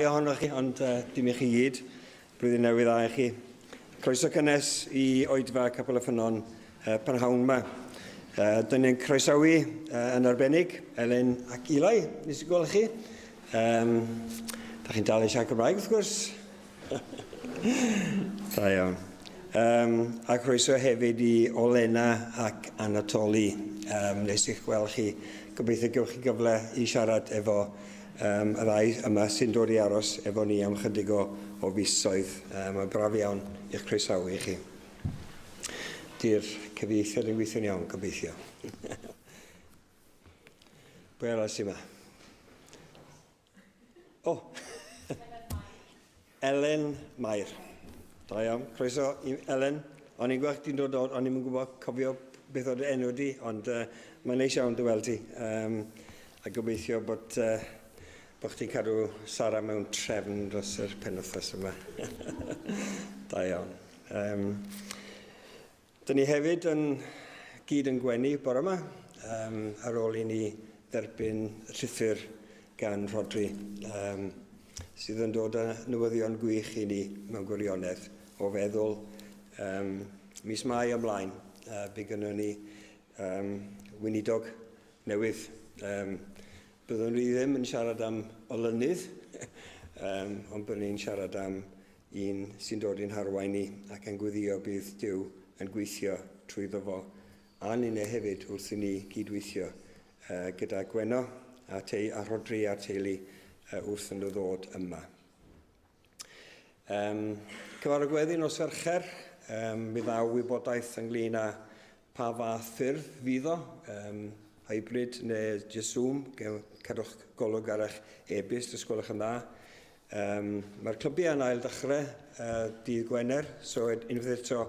Ohonoch chi, ond uh, dim i chi gyd. Blwyddyn newydd dda i chi. Croeso cynnes i oedfa Capel y Ffynnon uh, prynhawn yma. Uh, Dyn ni'n croesawu uh, yn arbennig Elen ac Eli, nes i gweld chi. Um, da chi'n dal i siarad Cymraeg, wrth gwrs. da iawn. Um, a croeso hefyd i Olena ac Anatoli. Um, nes i'ch gweld chi. Gobeithio gewch chi gyfle i siarad efo um, y ddau yma sy'n dod i aros efo ni am chydig o, o fisoedd. Um, mae'n braf iawn i'ch croesawu i chi. Di'r cyfieithiad yn gweithio'n iawn, gobeithio. Pwy arall sy'n yma? O! Oh. Elen Mair. Da iawn. Croeso i Elen. O'n i'n gweld chdi'n dod, o'n i'm yn gwybod cofio beth oedd enw di, ond uh, mae'n neis iawn dy weld ti. Um, a gobeithio bod, uh, bod chdi'n cadw Sara mewn trefn dros yr penwythnos yma. da iawn. Um, Dyn ni hefyd yn gyd yn gwenu bore yma, um, ar ôl i ni dderbyn llythyr gan Rhodri, um, sydd yn dod â newyddion gwych i ni mewn gwirionedd o feddwl um, mis Mai ymlaen, uh, bu gynnon ni um, weinidog newydd. Um, byddwn ni ddim yn siarad am olynydd, um, ond byddwn ni'n siarad am Un sy'n dod i'n harwain ni ac yn gweddïo bydd Duw yn gweithio trwyddo fo a ninne hefyd wrth i ni gyd-weithio gyda Gwenno a tei a Rhodri a'r teulu wrth yn nhw ddod yma. Um, cyfarfod gweddi nos Fercher, um, mi ddaw wybodaeth ynglyn â pa fath ffyrdd fydd o, um, hybrid neu just Zoom, cadwch golwg ar eich e-byst os gwelwch yn dda. Um, Mae'r clybiau yn ail ddechrau uh, dydd Gwener, so unwaith eto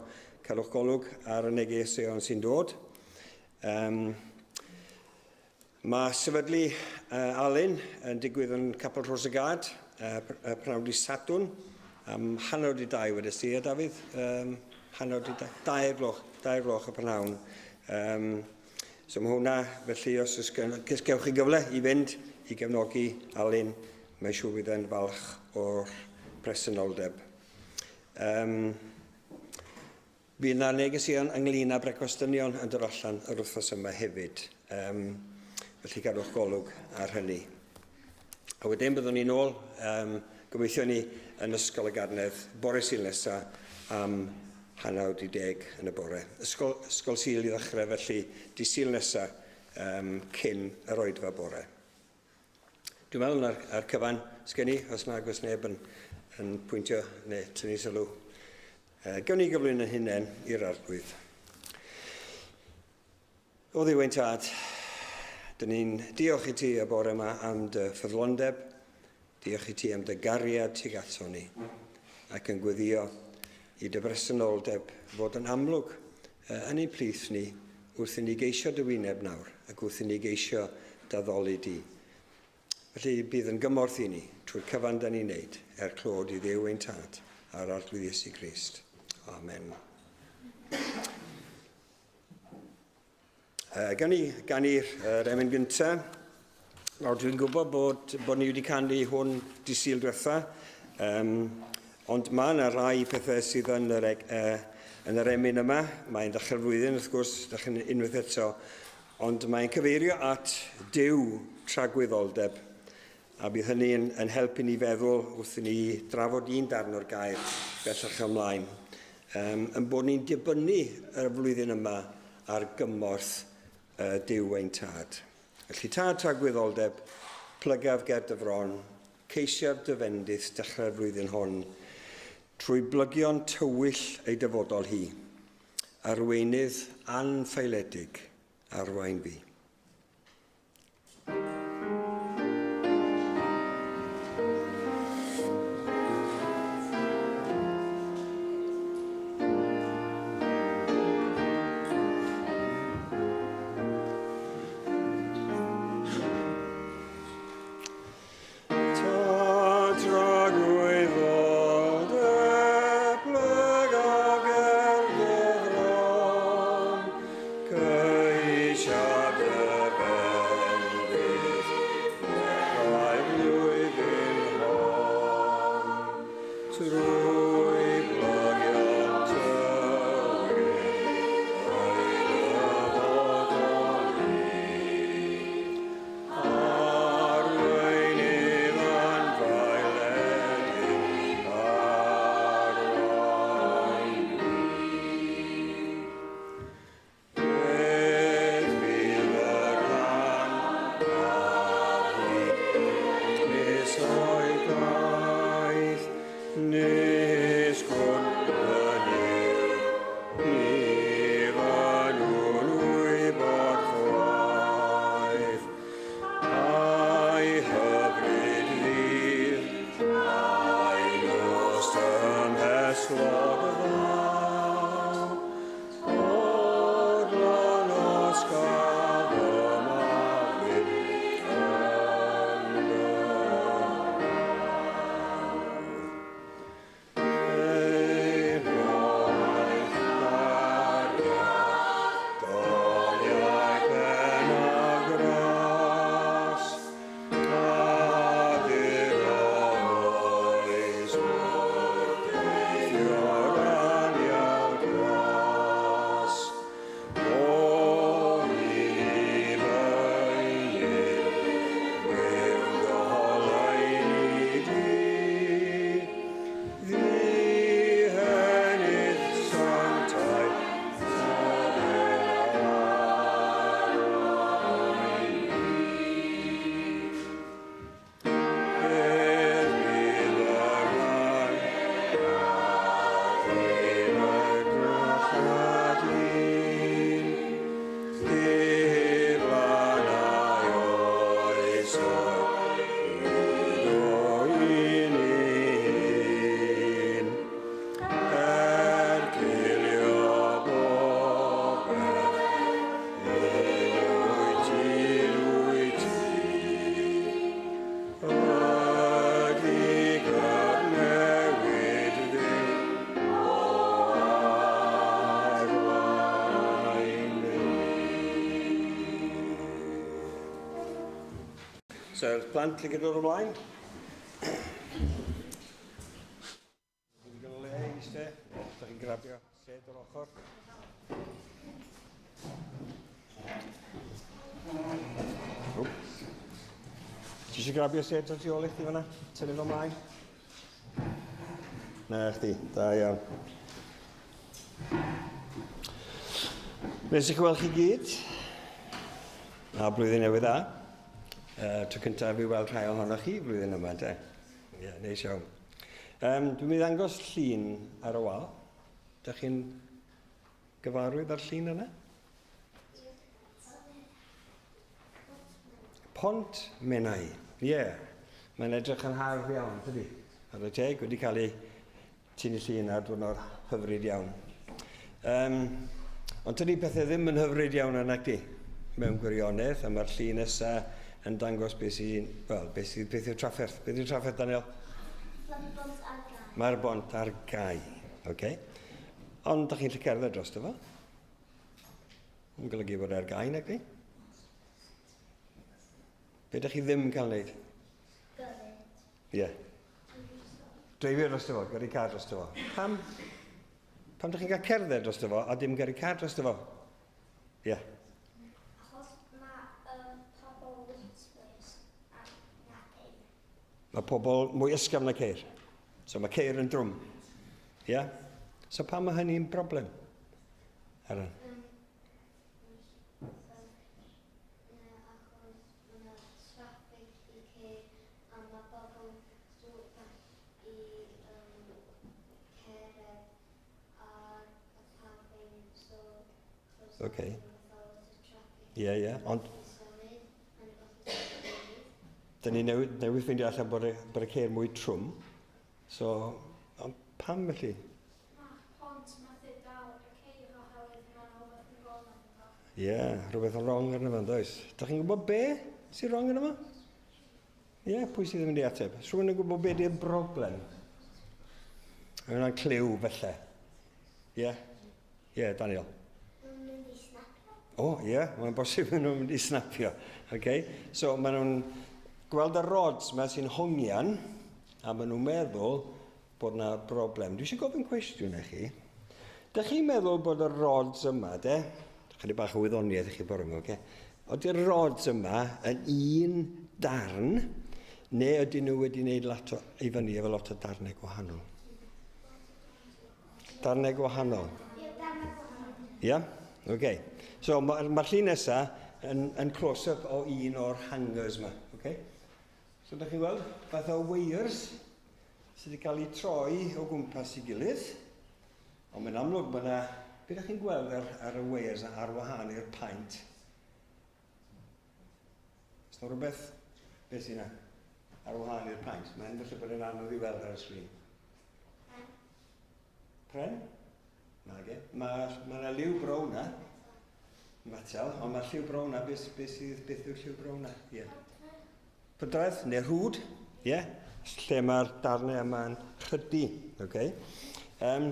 cadwch golwg ar y negeseuon sy'n dod. Um, mae sefydlu uh, Alun yn digwydd yn Capel Rhos y Gad, uh, pnawn di Sadwn, am hanner di dau wedys ti, e Dafydd? Um, hanner di dau, dau gloch, dau gloch y prynhawn. Um, so mae hwnna, felly os oes gewch chi gyfle i fynd i gefnogi Alun, Mae'n siŵr bydd e'n falch o'r presenoldeb. Um, bydd yna negeseuon ynglyn â brecwast dynion yn dod allan yr wythnos yma hefyd. Um, felly gadwch golwg ar hynny. A wedyn byddwn ni'n ôl, um, gobeithio ni, yn Ysgol y Garnedd bore Sul nesa am hanner wedi deg yn y bore. Ysgol, ysgol Sul i ddechrau felly di Sul nesa um, cyn yr oedfa bore. Dwi'n meddwl na'r ar cyfan sgen i, os nag oes neb yn, yn pwyntio neu tynnu sylw. Uh, gawn ni gyflwyno hunain i'r arglwydd. O Dduw ein tad, dyn ni'n diolch i ti y bore yma am dy ffyddlondeb, diolch i ti am dy gariad tuag ato ni, ac yn gweddio i dy bresenoldeb fod yn amlwg yn ein plith ni wrth i ni geisio dy wyneb nawr ac wrth i ni geisio d'addoli di. Felly bydd yn gymorth i ni trwy'r cyfan da ni'n neud er clod i Dduw ein Tad a'r Arglwydd Iesu Grist. Amen. Uh, gan ni ganu'r uh, emyn gyntaf. Nawr dwi'n gwybod bod, bod ni wedi canu hwn di Sul diwetha, um, ond mae yna rai pethau sydd yn yr, uh, yn yr emyn yma. Mae'n ddechrau'r flwyddyn, wrth gwrs, dechrau'n unwaith eto, ond mae'n cyfeirio at Duw tragwyddoldeb, a bydd hynny yn, yn helpu ni feddwl wrth i ni drafod un darn o'r gair bellach ymlaen. Um, yn bod ni'n dibynnu yr flwyddyn yma ar gymorth uh, Duw ein Tad. Felly Tad tragwyddoldeb, plygaf ger dy fron, ceisiaf dy fendith dechrau'r flwyddyn hon, trwy blygion tywyll ei dyfodol hi, arweinydd anffaeledig, arwain fi. Trwy blygion tywyll, ei dyfodol i. Arweinydd anfaeledig, arwain fi. Beth fydd fy rhan ar hyd nes o'i daith, nes gwn fy Nuw, ni fynnwn wybod chwaith. A'i hyfryd ddydd, a'i nos tymhestlog ddaw, Fodlon os gaf fy maflu yn dy law. Eiriolaeth gariad, doniau pen a gras, So'r plant lle gyda'r ymlaen? Dwi'n gael le i eistedd. Da chi'n grabio sedd o'r ochr. Ti eisiau grabio sedd o'r tu ôl i chdi fan'na? Tynnu fo mlaen? Na chdi, da iawn. Neis i chi weld chi gyd. A blwyddyn newydd dda. Tro cyntaf i weld rhai ohonoch chi flwyddyn yma, de. Ie, yeah, neis iawn. Dwi'n mynd i ddangos llun ar y wal. Dych chi'n gyfarwydd â'r llun yna? Pont Menai. Ie, yeah. Mae'n edrych yn hardd iawn, tydi? Ar y teg, wedi cael ei tynnu llun ar diwrnod hyfryd iawn. Ond tydi pethau ddim yn hyfryd iawn yna di, mewn gwirionedd, a mae'r llun nesaf yn dangos beth sy'n, wel, beth sy'n, beth yw'r trafferth. Beth yw'r trafferth, Daniel? Mae'r bont ar gau. Mae'r bont ar gau, oce. Okay. Ond da chi'n lle cerdded dros fo? Yn golygu bod ar gau, nag di? Be da chi ddim yn cael wneud? Gyrru. Ie. Yeah. Dreifio dros fo, gyrru car dros fo. Pam? Pam dych chi'n cael cerdded dros fo a dim gyrru car dros fo? Ie. Yeah. Achos mae pobl whispers a na ceir. Mae pobl mwy ysgafn na ceir. So mae ceir yn drwm. Ie? Yeah? So pam mae hynny'n broblem? Aaron? Achos mae yna traffig i ceir a mae bobl so gallu cerdded ar y pafin, so achos Ie, yeah, ie, yeah. Ond dyn ni newydd, newydd ffeindio allan bod y, bod y ceir mwy trwm. So, ond pam felly? Mae'r pont methu dal y ceir oherwydd mae rhywbeth yn wrong arno fo. Ie, yeah, rhywbeth yn wrong arno fo, does? Dach chi'n gwybod be sy'n wrong arno fo? Ie, yeah, pwy sydd yn mynd i ateb? Rhywun yn gwybod be di'r broblem? Mae hwnna'n cliw felly. Ie? Yeah? Ie, yeah, Daniel. Mae'n mynd i snapio. O, oh, ie, yeah, mae'n bosib maen nhw'n mynd i snapio. Okay? So, maen nhw'n gweld y rods yma sy'n hongian, a maen nhw'n meddwl bod na broblem. Dwi eisiau gofyn cwestiwn i chi. Dych chi'n meddwl bod y rods yma, de? Chydig bach o wyddoniaeth i chi bore yma, oce? Ydy'r rods yma yn un darn, neu ydyn nhw wedi gwneud lot o, i fyny efo lot o darnau gwahanol? Darnau gwahanol. Ie? Yeah? Oce. Okay. So, mae'r ma llun nesaf yn, yn close-up o un o'r hangers yma. Okay? So, ydych chi'n gweld fath o wires sydd wedi cael eu troi o gwmpas i gilydd. Ond mae'n amlwg mae yna... Be ydych chi'n gweld ar, ar y wires ar wahân i'r paent? Os yna rhywbeth, beth sy'n yna? Ar wahân i'r paent. Mae'n falle bod yn anodd i weld ar y sgrin. Pren? Nage. Mae ma yna liw brown na. Metal, ond mae'r lliw brown na, beth, beth, sydd, beth yw'r lliw brown na? Ie. Yeah. Pydredd neu rhwd, ie, yeah, lle mae'r darnau yma'n rhydu. Okay? Um,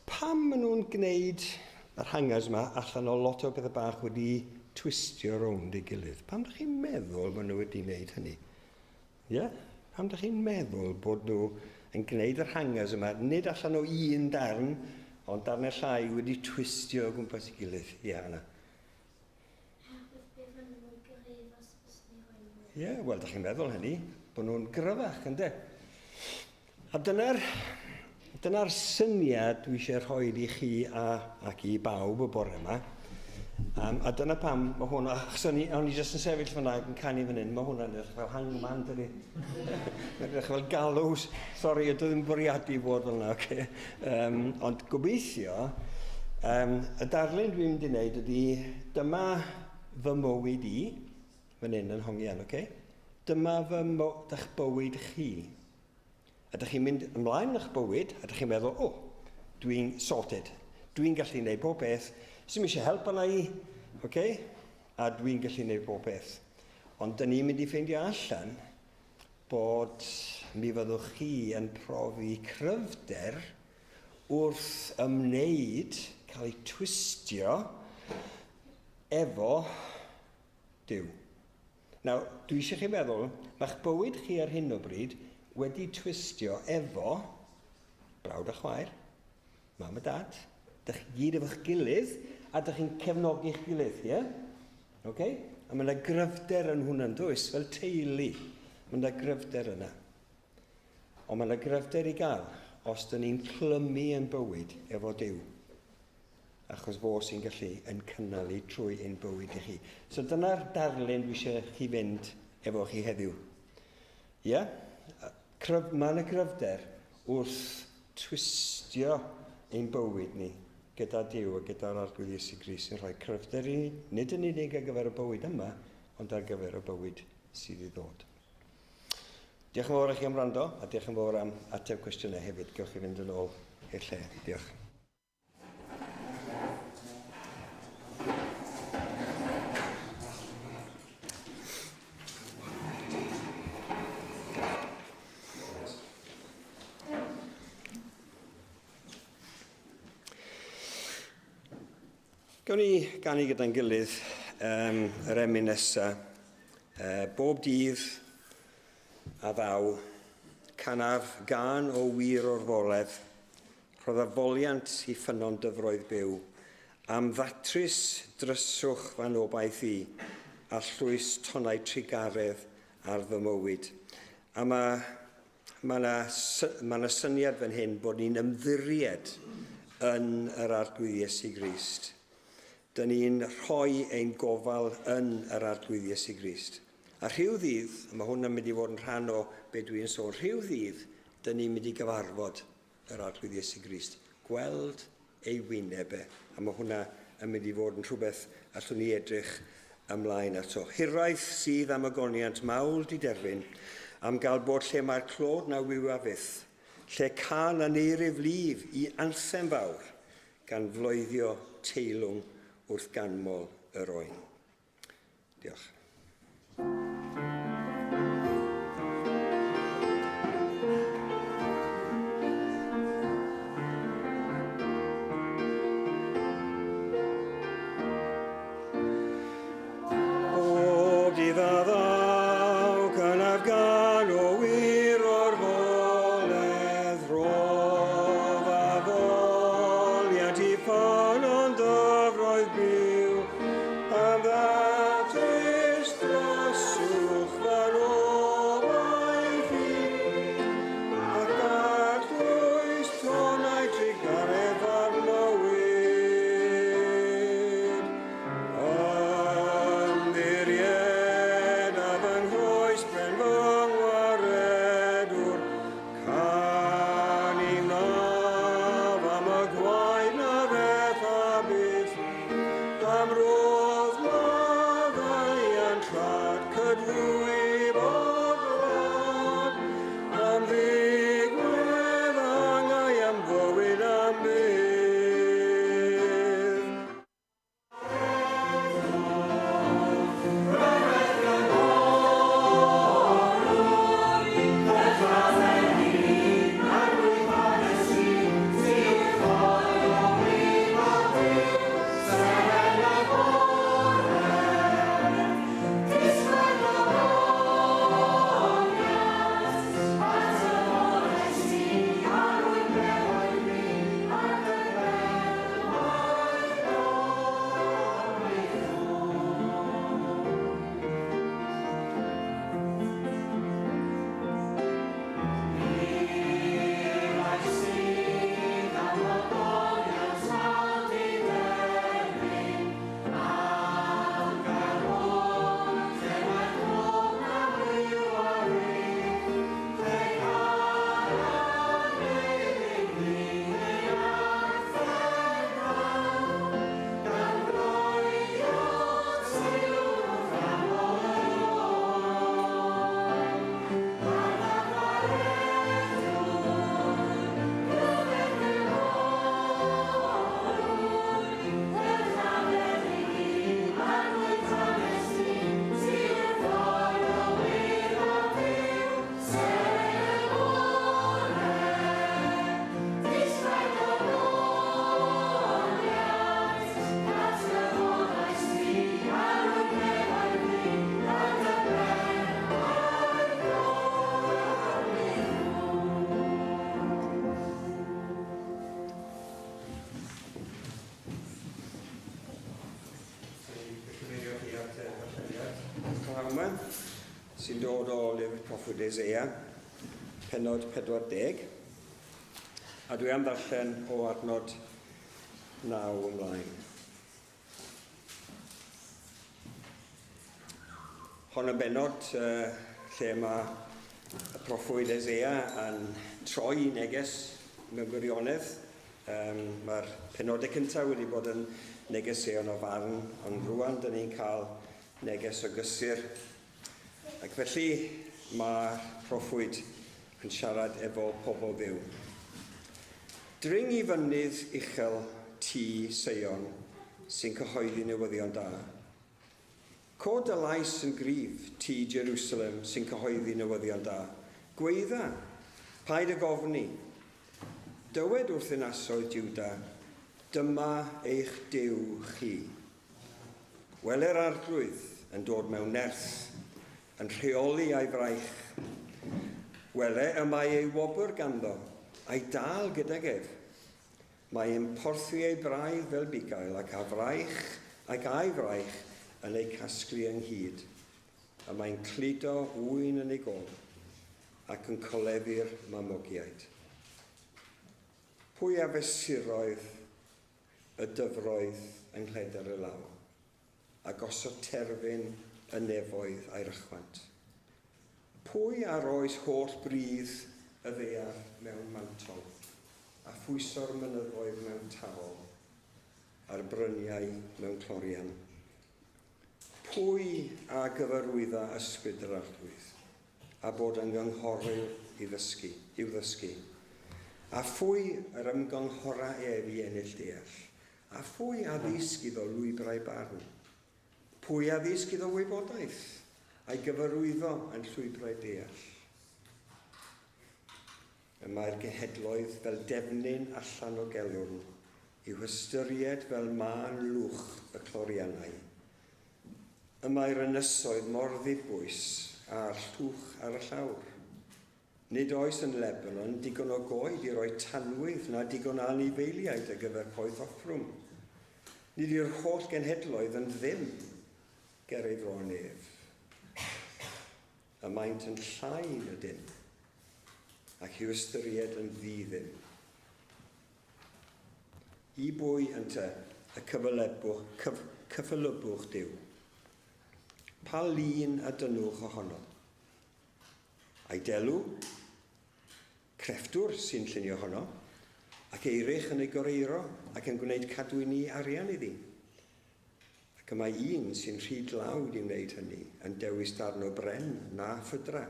pam maen nhw'n gwneud yr hangers yma allan o lot o bethau bach wedi twistio rownd ei gilydd? Pam ydych chi'n meddwl maen nhw wedi gwneud hynny? Ie? Yeah? Pam ydych chi'n meddwl bod nhw yn gwneud yr hangers yma, nid allan o un darn, ond darnau llai wedi twistio o gwmpas ei gilydd? Ie, yeah, yna. Oherwydd bydd yn mwy gryf os bys ni rhoi mwy. Ie, yeah, wel, da chi'n meddwl hynny, bod nhw'n gryfach, ynddo? A dyna'r dyna syniad dwi eisiau rhoi i chi a, ac i bawb y bore yma. Um, a dyna pam mae hwn, achos o'n i, o'n i jyst yn sefyll fyna ac yn canu fan hyn, mae hwnna'n edrych fel hangman, dydy. Mae'n edrych fel gallows. Sori, ydw ddim bwriadu bod fel yna, oce. Okay. Um, ond gobeithio, um, y darlun dwi'n mynd i wneud ydy, dyma fy mywyd i, fan hyn yn hongian, oce? Okay? Dyma fy mo dych bywyd chi. A dych chi'n mynd ymlaen yn eich bywyd, a dych chi'n meddwl, o, oh, dwi'n sorted. Dwi'n gallu gwneud pob peth. Sy'n eisiau help yna i, oce? Okay? A dwi'n gallu gwneud pob peth. Ond dyn ni'n mynd i ffeindio allan bod mi fyddwch chi yn profi cryfder wrth ymwneud, cael ei twistio efo Duw. Nawr, dwi eisiau chi feddwl, mae'ch bywyd chi ar hyn o bryd wedi twistio efo brawd a chwaer, mam a dad, dych chi gyd efo'ch gilydd, a dych chi'n cefnogi'ch gilydd, ie? Yeah? Okay? A mae yna gryfder yn hwnna'n does, fel teulu. Mae yna gryfder yna. Ond mae yna gryfder i gael os dyn ni'n clymu yn bywyd efo Duw. Achos fo sy'n gallu yn cynnal i trwy ein bywyd i chi. So dyna'r darlun dwi eisiau chi fynd efo chi heddiw. Ie? Yeah? Cryf, mae yna gryfder wrth twistio ein bywyd ni gyda Duw a gyda'r Arglwydd Iesu Grist sy'n rhoi cryfder i ni, nid yn unig ar gyfer y bywyd yma, ond ar gyfer y bywyd sydd i ddod. Diolch yn fawr i chi am wrando, a diolch yn fawr am ateb cwestiynau hefyd. Gewch chi fynd yn ôl i'r lle. Diolch. Gawn ni ganu gyda'n gilydd um, yr emyn nesa. Uh, bob dydd a ddaw, canaf gan o wir o'r foledd, rhodda foliant i ffynnon dyfroedd byw, am ddatrys dryswch fan obaith i, a llwys tonnau trugaredd ar fy mywyd. A mae Mae yna ma yna syniad fan hyn bod ni'n ymddiried yn yr Arglwydd Iesu Grist. Dyn ni'n rhoi ein gofal yn yr Arglwydd Iesu Grist. A rhyw ddydd, a mae hwn yn mynd i fod yn rhan o be dwi'n sôn, rhyw ddydd, dyn ni'n mynd i gyfarfod yr Arglwydd Iesu Grist, gweld ei wyneb e, a mae hwnna yn mynd i fod yn rhywbeth allwn ni edrych ymlaen ato. Hiraeth sydd am ogoniant mawl diderfyn, am gael bod lle mae'r clod na wywa fyth, lle cân aneirif lif i anthem fawr, gan floeddio teilwng wrth ganmol yr oen. Diolch. Bob dydd a ddaw, cynaf gan o wir o'r foledd, rho sy'n dod o lyfr proffwyd Eseia, penod 40. A dwi am ddarllen o adnod 9 ymlaen. Hon yn benod uh, lle mae y proffwyd Eseia yn troi neges mewn gwirionedd. Um, Mae'r penodau cyntaf wedi bod yn negeseuon o farn, ond rwan dyn ni'n cael neges o gysur. Ac felly mae'r proffwyd yn siarad efo pobl Dduw. Dring i fynydd uchel tŷ Seion sy'n cyhoeddi newyddion da. Cod dy lais yn gryf, tŷ Jerusalem sy'n cyhoeddi newyddion da. Gweidda, paid ag ofni. Dywed wrth ddinasoedd Juda, dyma eich Duw chi. Wele'r Arglwydd yn dod mewn nerth, yn rheoli a'i fraich. Wele y mae ei wobr ganddo, a'i dal gydag ef. Mae e'n porthi ei braidd fel bugail, ac a fraich ac a'i fraich yn eu casglu ynghyd. Y mae'n cludo ŵyn yn ei gol, ac yn coleddu'r mamogiaid. Pwy a fesuroedd y dyfroedd yng nghledr y law, a gosod terfyn y nefoedd a'i rychwant? Pwy a roes holl bridd y ddaear mewn mantol, a phwyso'r mynyddoedd mewn tafol, a'r bryniau mewn clorian? Pwy a gyfarwydda ysbryd yr Arglwydd, a bod yn gynghorydd i ddysgu, i'w ddysgu? A phwy yr ymgynghora ef i ennill deall? A phwy a ddysg iddo lwybrau barn? Pwy a ddysg iddo wybodaeth, a'i gyfarwyddo yn llwybrau deall? Y mae'r genhedloedd fel defnyn allan o gelwrn, i'w hystyried fel mân lwch y cloriannau. Y mae'r ynysoedd mor ddibwys â'r llwch ar y llawr. Nid oes yn Lebanon digon o goed i roi tanwydd na digon anifeiliaid ar gyfer poeth offrwm. Nid yw'r holl genhedloedd yn ddim ger ei fron ef. Y maent yn llai na dim, ac i'w ystyried yn ddi-ddim. I bwy ynte y cyfylebwch, cyf, cyffylybwch Duw? Pa lun a dynnwch ohono? A'i delw, crefftwr sy'n llunio honno, ac eirych yn ei goreuro ac yn gwneud cadwyni arian iddi. Ac y mae un sy'n rhy dlawd i wneud hynny yn dewis darn o bren na phydra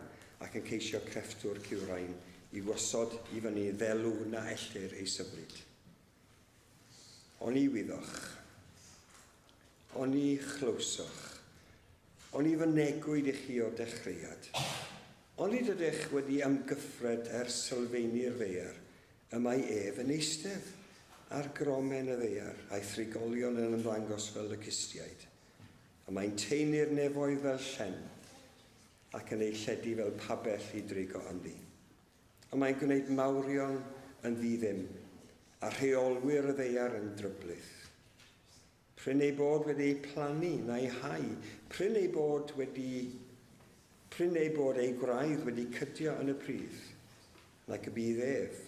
ac yn ceisio crefftwr cywrain i wosod i fyny ddelw na ellir ei syflyd. Oni wyddoch, oni chlywsoch, oni fynegwyd i chi o'r dechreuad, onid ydych wedi amgyffred ers sylfeini'r ddaear, y mae ef yn eistedd ar gromen y ddaear, a'i thrigolion yn ymddangos fel locustiaid. Y mae'n taenu'r nefoedd fel llen, ac yn eu lledu fel pabell i drigo ynddi. Y mae'n gwneud mawrion yn ddi-ddim, a rheolwyr y ddaear yn dryblith. Prin eu bod wedi eu plannu na'u hau, prin eu bod wedi prin eu bod eu gwraidd wedi cydio yn y pridd, nac y bydd ef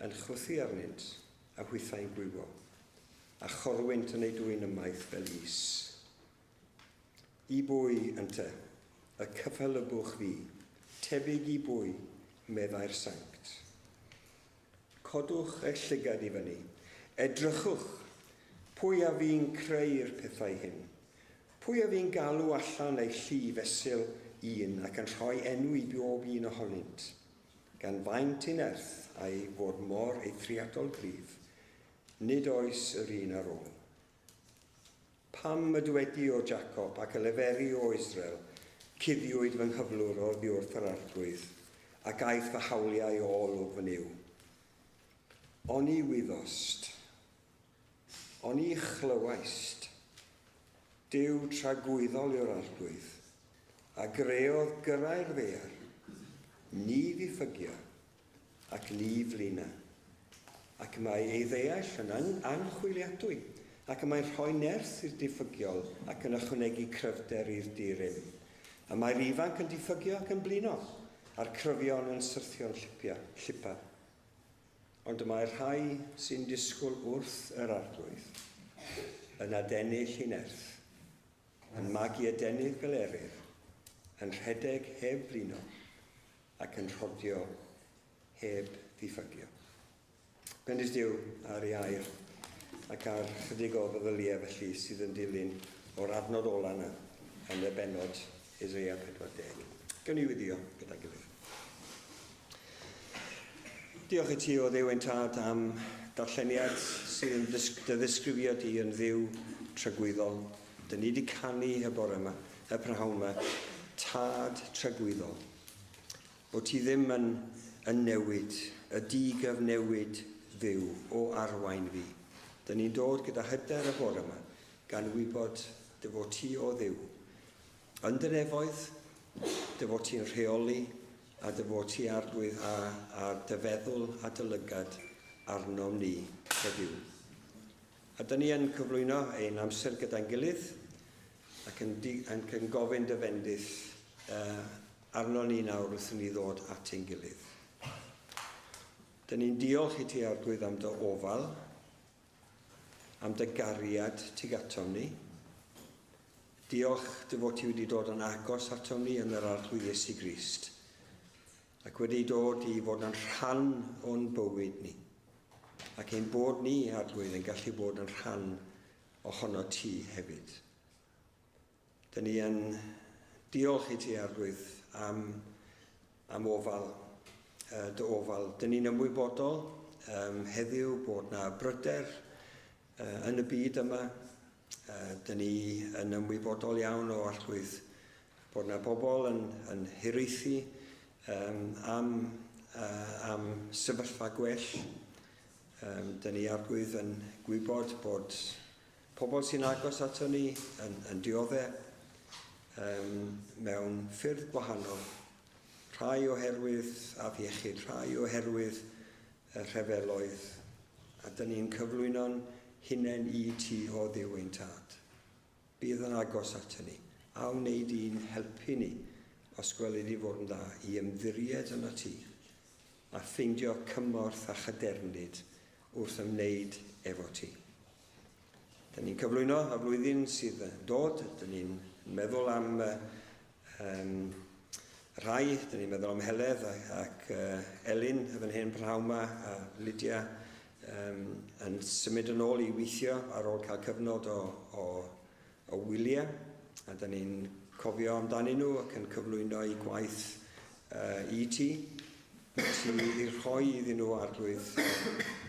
yn chwythu arnynt a hwythau'n gwywo, a chorwynt yn eu dwyn ymaith fel is. I bwy, ynte, y cyffelybbwch fi, tebyg i bwy, meddai'r sanct. Codwch eich llygad i fyny, edrychwch, pwy a fu'n creu'r pethau hyn? Pwy a fu'n galw allan eu llu fesul un ac yn rhoi enw i bob un ohonynt? Gan faint ei nerth a'i fod mor eithriadol gryf, nid oes yr un ar ôl. Pam y dywedi o Jacob ac y leferi o Israel, Cuddiwyd fy nghyflwr oddi wrth yr Arglwydd, ac aeth fy hawliau o olwg fy Nuw. Oni wyddost, oni chlywaist, Duw tragwyddol yw'r Arglwydd, a greodd gyrrau'r ddaear, ni ddiffygia, ac ni flina. Ac mae ei ddeall yn anchwiliadwy, ac y mae'n rhoi nerth i'r diffygiol ac yn ychwanegu cryfder i'r di-rym. Y mae'r ifanc yn diffygio ac yn blino, a'r cryfion yn syrthio'n llipia, llipa. Ond y mae'r rhai sy'n disgwyl wrth yr arglwydd yn adennill i nerth, yn magu adenydd fel eryr, yn rhedeg heb blino ac yn rhodio heb ddiffygio. Bendith Duw ar ei air ac ar chydig o feddyliau felly sydd yn dilyn o'r adnod ola yna yn y bennod Eseia 40. Gawn ni wyddio gyda'n gilydd. Diolch i ti o Dduw ein Tad am darlleniad sydd yn dy ddisgrifio di yn Dduw tragwyddol. Dyn ni wedi canu y bore yma, y prynhawn yma, Tad tragwyddol. Bod ti ddim yn, yn newid, y di-gyfnewid Dduw o arwain fi. Dyn ni'n dod gyda hyder y bore yma, gan wybod dy fod ti o Dduw. Yn dy nefoedd, dy fod ti'n rheoli a dy fod ti arglwydd a, a dy feddwl a dy lygad arnom ni heddiw. A dyn ni yn cyflwyno ein amser gyda'n gilydd ac yn, di, yn, yn gofyn dy fendith uh, arno ni nawr wrth i ni ddod at ein gilydd. Dyn ni'n diolch i ti, Arglwydd, am dy ofal, am dy gariad tuag atom ni. Diolch dy fod ti wedi dod yn agos atom ni yn yr Arglwydd Iesu Grist ac wedi dod i fod yn rhan o'n bywyd ni. Ac ein bod ni, Arglwydd, yn gallu bod yn rhan ohono ti hefyd. Dyn ni yn diolch i ti, Arglwydd, am, am ofal, uh, dy ofal. Dyn ni'n ymwybodol um, heddiw bod na bryder uh, yn y byd yma. Uh, dyn ni yn ymwybodol iawn o Arglwydd bod na bobl yn, yn hiraethu um, am, uh, am sefyllfa gwell. Um, dyn ni Arglwydd yn gwybod bod Pobl sy'n agos ato ni yn, yn dioddef um, mewn ffyrdd gwahanol. Rhai oherwydd afiechyd, rhai oherwydd y rhyfeloedd. A dyn ni'n cyflwyno'n hunain i ti o Dduw ein Tad. Bydd yn agos ato ni, a wneud i'n helpu ni, os gwelid i fod yn dda, i ymddiried yno ti, a ffeindio cymorth a chadernid wrth ymwneud efo ti. Dyn ni'n cyflwyno y flwyddyn sydd yn dod, dyn ni'n meddwl am um, rhai, dyn ni'n meddwl am Heledd ac, ac uh, Elin y fan hyn prynhawn yma, a Lydia um, yn symud yn ôl i weithio ar ôl cael cyfnod o, o, o wyliau. A dyn ni'n cofio amdanyn nhw ac yn cyflwyno eu gwaith uh, i ti. Ti i rhoi iddyn nhw arglwydd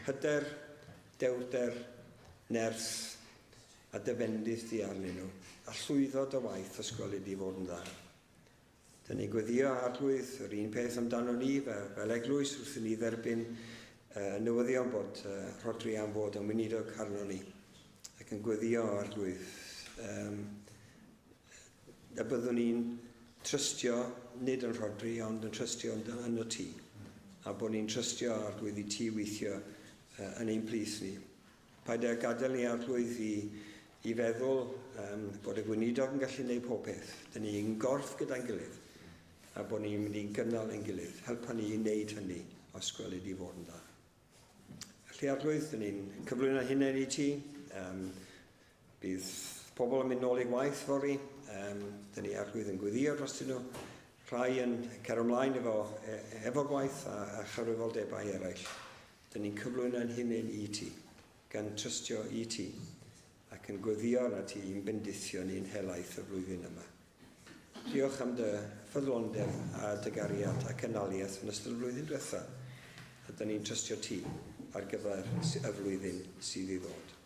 hyder, dewrder, nerth a dy fendith di arnyn nhw, a llwyddo dy waith os gweli di fod yn dda. Dyn ni'n gweddio arglwydd yr un peth amdano ni fel, fel eglwys wrth i ni dderbyn uh, newyddion bod uh, Rhodri am fod yn weinidog arno ni ac yn gweddio arglwydd um, y byddwn ni'n trystio nid yn Rhodri ond yn trystio yn, yn y ti a bod ni'n trystio arglwydd i ti weithio uh, yn ein plith ni. Paid â gadael ni arglwydd i, i feddwl um, bod y gweinidog yn gallu gwneud pob peth. Dyn ni'n gorff gyda'n gilydd a bod ni'n mynd i'n gynnal ein gilydd. Helpa ni i wneud hynny os gwelid i fod yn dda. Felly arglwydd, dyn ni'n cyflwyno hynny i ti. Um, bydd pobl yn mynd nôl i gwaith fory. Um, dyn ni arglwydd yn gweddio dros nhw. Rhai yn cer ymlaen efo, e, efo gwaith a, a chyfrifoldebau eraill. Dyn ni'n cyflwyno ein hunain i ti, gan trystio i ti, ac yn gweddio arna ti i'n bendithio ni'n helaeth y flwyddyn yma. Diolch am dy ffyddlondeb a dy gariad ac ynaliaeth yn ystod y flwyddyn diwetha, a dyn ni'n trystio ti ar gyfer y flwyddyn sydd i ddod.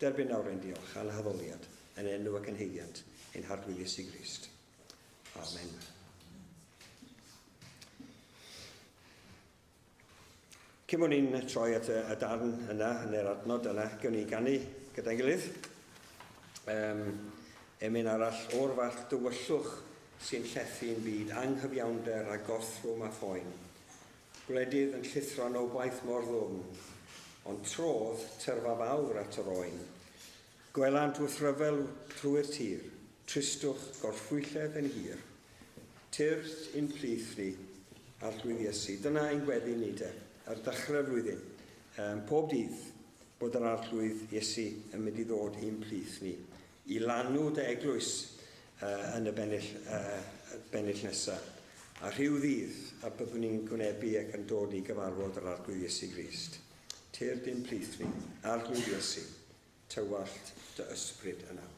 Derbyn nawr ein diolch a'n haddoliad yn enw ac yn haeddiant ein Harglwydd Iesu Grist. Amen. Cyn bod ni'n troi at y, y darn yna, neu'r adnod yna, gewn ni ganu gyda'n gilydd. Um, emyn arall o'r fath dywyllwch sy'n llethu'n byd, anghyfiawnder a gorthrwm a phoen. Gwledydd yn llithro obaith mor ddwfn, ond trodd tyrfa fawr at yr oen. Gwelant wrth ryfel trwy'r tir, tristwch gorffwylledd yn hir. Tyrd i'n plith ni, Arglwydd Iesu. Dyna ein gweddi ni de, ar ddechrau'r flwyddyn. Um, pob dydd bod yr Arglwydd Iesu yn mynd i ddod i'n plith ni, i lanw dy eglwys uh, yn y bennill, uh, bennill nesaf. A rhyw ddydd a byddwn ni'n gwynebu ac yn dod i gyfarfod yr Arglwydd Iesu Grist. Tyrd i'n plith ni, Arglwydd Iesu, tywallt dy ysbryd yn awr.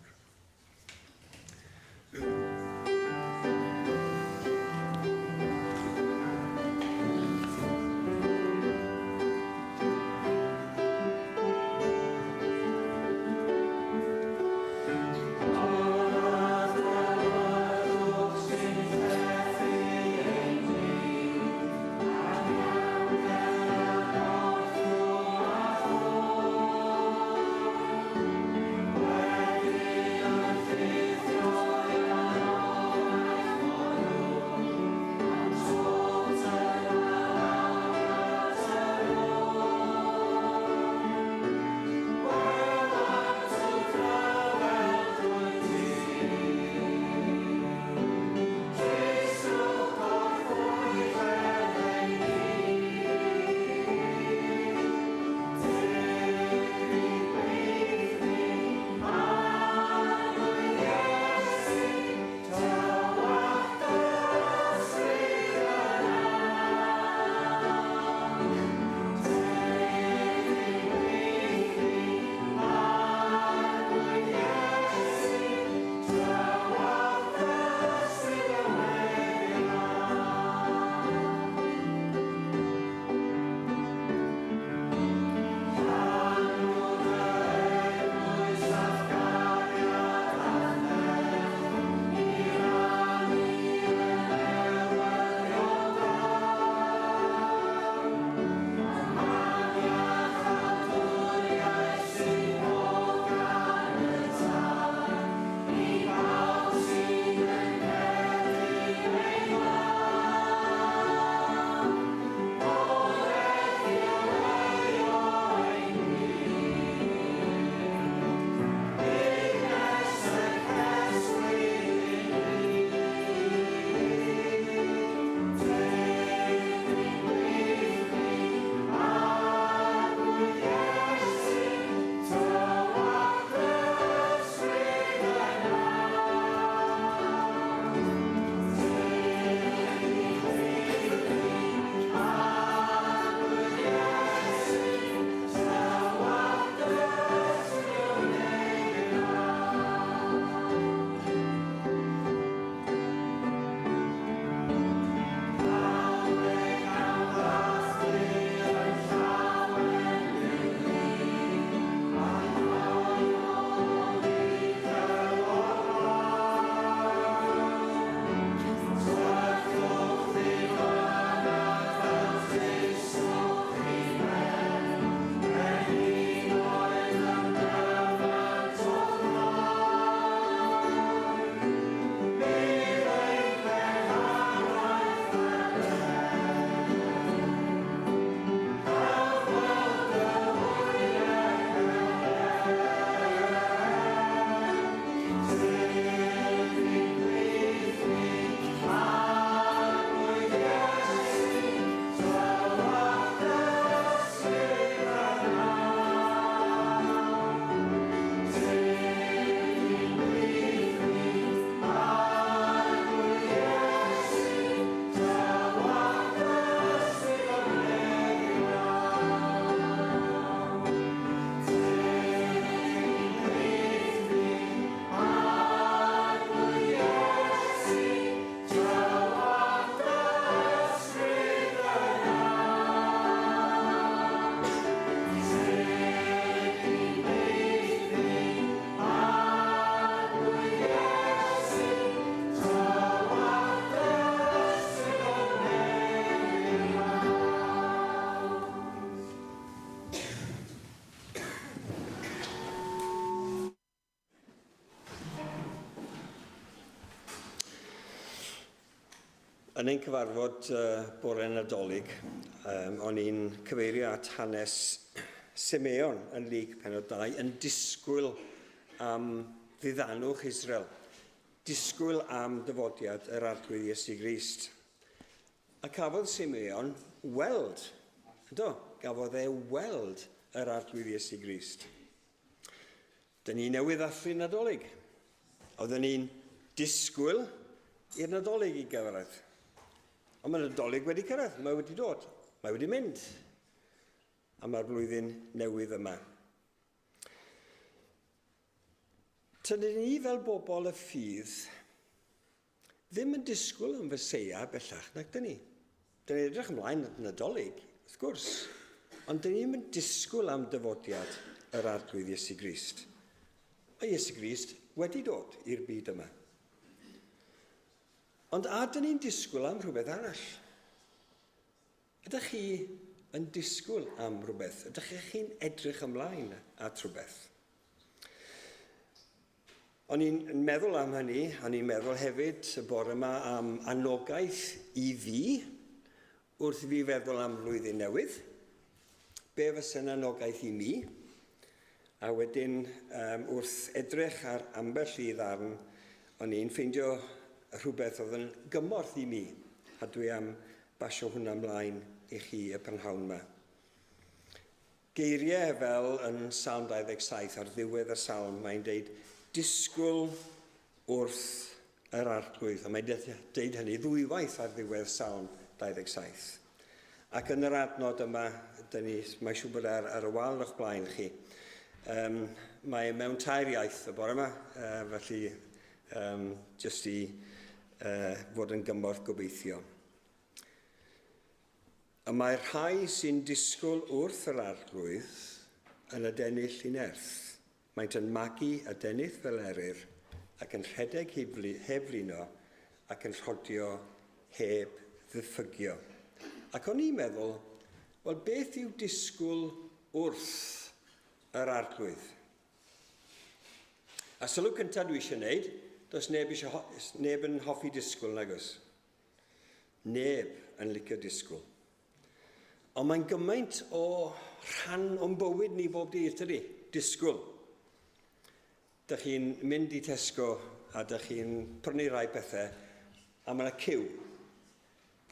Yn ein cyfarfod uh, bore Nadolig, um, o'n i'n cyfeirio at hanes Simeon yn Lug penod 2 yn disgwyl am ddiddanwch Israel. Disgwyl am dyfodiad yr Arglwydd Iesu Grist. A cafodd Simeon weld, do, gafodd e weld yr Arglwydd Iesu Grist. Dyn ni newydd ddathlu Nadolig. Oedden ni'n disgwyl i'r Nadolig i gyrraedd. Ond mae Nadolig wedi cyrraedd, mae wedi dod, mae wedi mynd. A mae'r flwyddyn newydd yma. Tydyn ni fel bobl y ffydd ddim yn disgwyl am Feseia bellach, nac dyn ni? Dyn ni'n edrych ymlaen at Nadolig, wrth gwrs, ond dyn ni ddim yn disgwyl am dyfodiad yr Arglwydd Iesu Grist. Mae Iesu Grist wedi dod i'r byd yma. Ond a dyn ni'n disgwyl am rhywbeth arall? Ydych chi yn disgwyl am rhywbeth? Ydych chi'n edrych ymlaen at rhywbeth? O'n i'n meddwl am hynny, o'n i'n meddwl hefyd y bore yma am anogaeth i fi wrth i fi feddwl am flwyddyn newydd. Be fysa'n anogaeth i mi? A wedyn um, wrth edrych ar ambell i ddarn, o'n i'n ffeindio rhywbeth oedd yn gymorth i mi, a dwi am basio hwnna ymlaen i chi y prynhawn yma. Geiriau fel yn Salm 27, ar ddiwedd y salm, mae'n deud, disgwyl wrth yr arglwydd. A mae'n deud hynny ddwywaith ar ddiwedd Salm 27. Ac yn yr adnod yma, dyn ni, mae'n siŵr bod ar, ar y wal o'ch blaen chi, um, mae mewn tair iaith y bore yma, felly um, jyst i fod yn gymorth gobeithio. Y mae'r rhai sy'n disgwyl wrth yr Arglwydd yn adennill i nerth. Maent yn magu adenydd fel eryr, ac yn rhedeg heb flino, ac yn rhodio heb ddiffygio. Ac o'n i'n meddwl, wel beth yw disgwyl wrth yr Arglwydd? A sylw cyntaf dwi eisiau gwneud, does neb, eisiau, neb yn hoffi disgwyl, nag oes? Neb yn licio disgwyl. Ond mae'n gymaint o rhan o'n bywyd ni bob dydd, tydi? Disgwyl. Dych chi'n mynd i Tesco a dych chi'n prynu rhai pethau a mae yna cyw.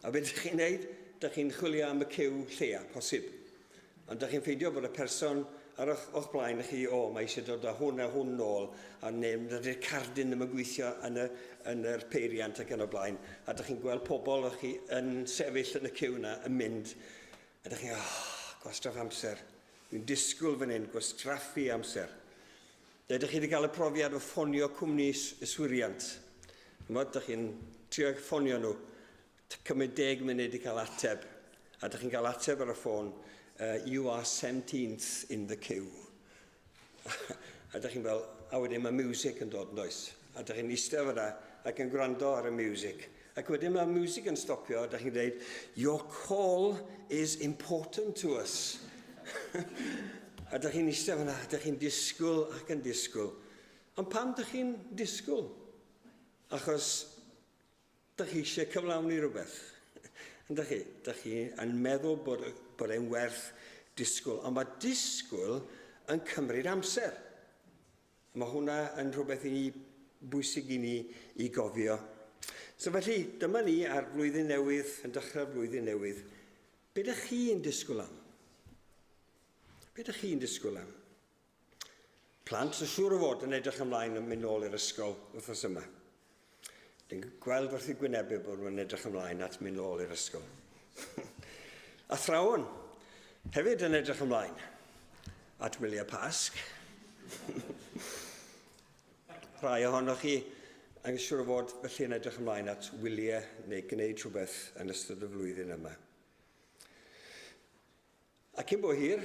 A beth ydych chi'n neud? Dych chi'n chwilio am y cyw lleia posib. Ond dych chi'n ffeindio bod y person ar o'ch, o'ch blaen chi, o, mae eisiau dod â hwn a hwn nôl, a neu dydy'r cardyn ddim yn gweithio yn, y, yn yr peiriant ac yn y blaen. A dych chi'n gweld pobl o'ch chi yn sefyll yn y cyw yna yn mynd, a dych chi'n, oh, gwastraff amser. Dwi'n disgwyl fan hyn, gwastraffu amser. Neu dych chi wedi cael y profiad o ffonio cwmni yswiriant. Chimod, dych chi'n trio ffonio nhw, cymryd 10 munud i cael ateb, a dych chi'n cael ateb ar y ffôn, you are 17th in the queue. A dych chi'n fel, a wedyn mae music yn dod, yn does? A dych chi'n eistedd fyna ac yn gwrando ar y music. Ac wedyn mae music yn stopio, a dych chi'n dweud, your call is important to us. A dych chi'n eistedd fyna, dych chi'n disgwyl ac yn disgwyl. Ond pam dych chi'n disgwyl? Achos Dych chi eisiau cyflawni rhywbeth. Yndych chi? Dych chi yn meddwl bod, bod e'n werth disgwyl. Ond mae disgwyl yn cymryd amser. Mae hwnna yn rhywbeth i ni bwysig i ni i gofio. So felly, dyma ni ar flwyddyn newydd, yn dechrau'r flwyddyn newydd. Be ydych chi'n disgwyl am? Be ydych chi'n disgwyl am? Plant yn siŵr o fod yn edrych ymlaen yn mynd nôl i'r ysgol wythnos yma. Dwi'n gweld wrth i gwynebu bod nhw'n edrych ymlaen at mynd nôl i'r ysgol. Athrawon hefyd yn edrych ymlaen at wyliau Pasg. Rhai ohonoch chi yn siŵr o fod felly yn edrych ymlaen at wyliau neu gwneud rhywbeth yn ystod y flwyddyn yma. A cyn bo hir,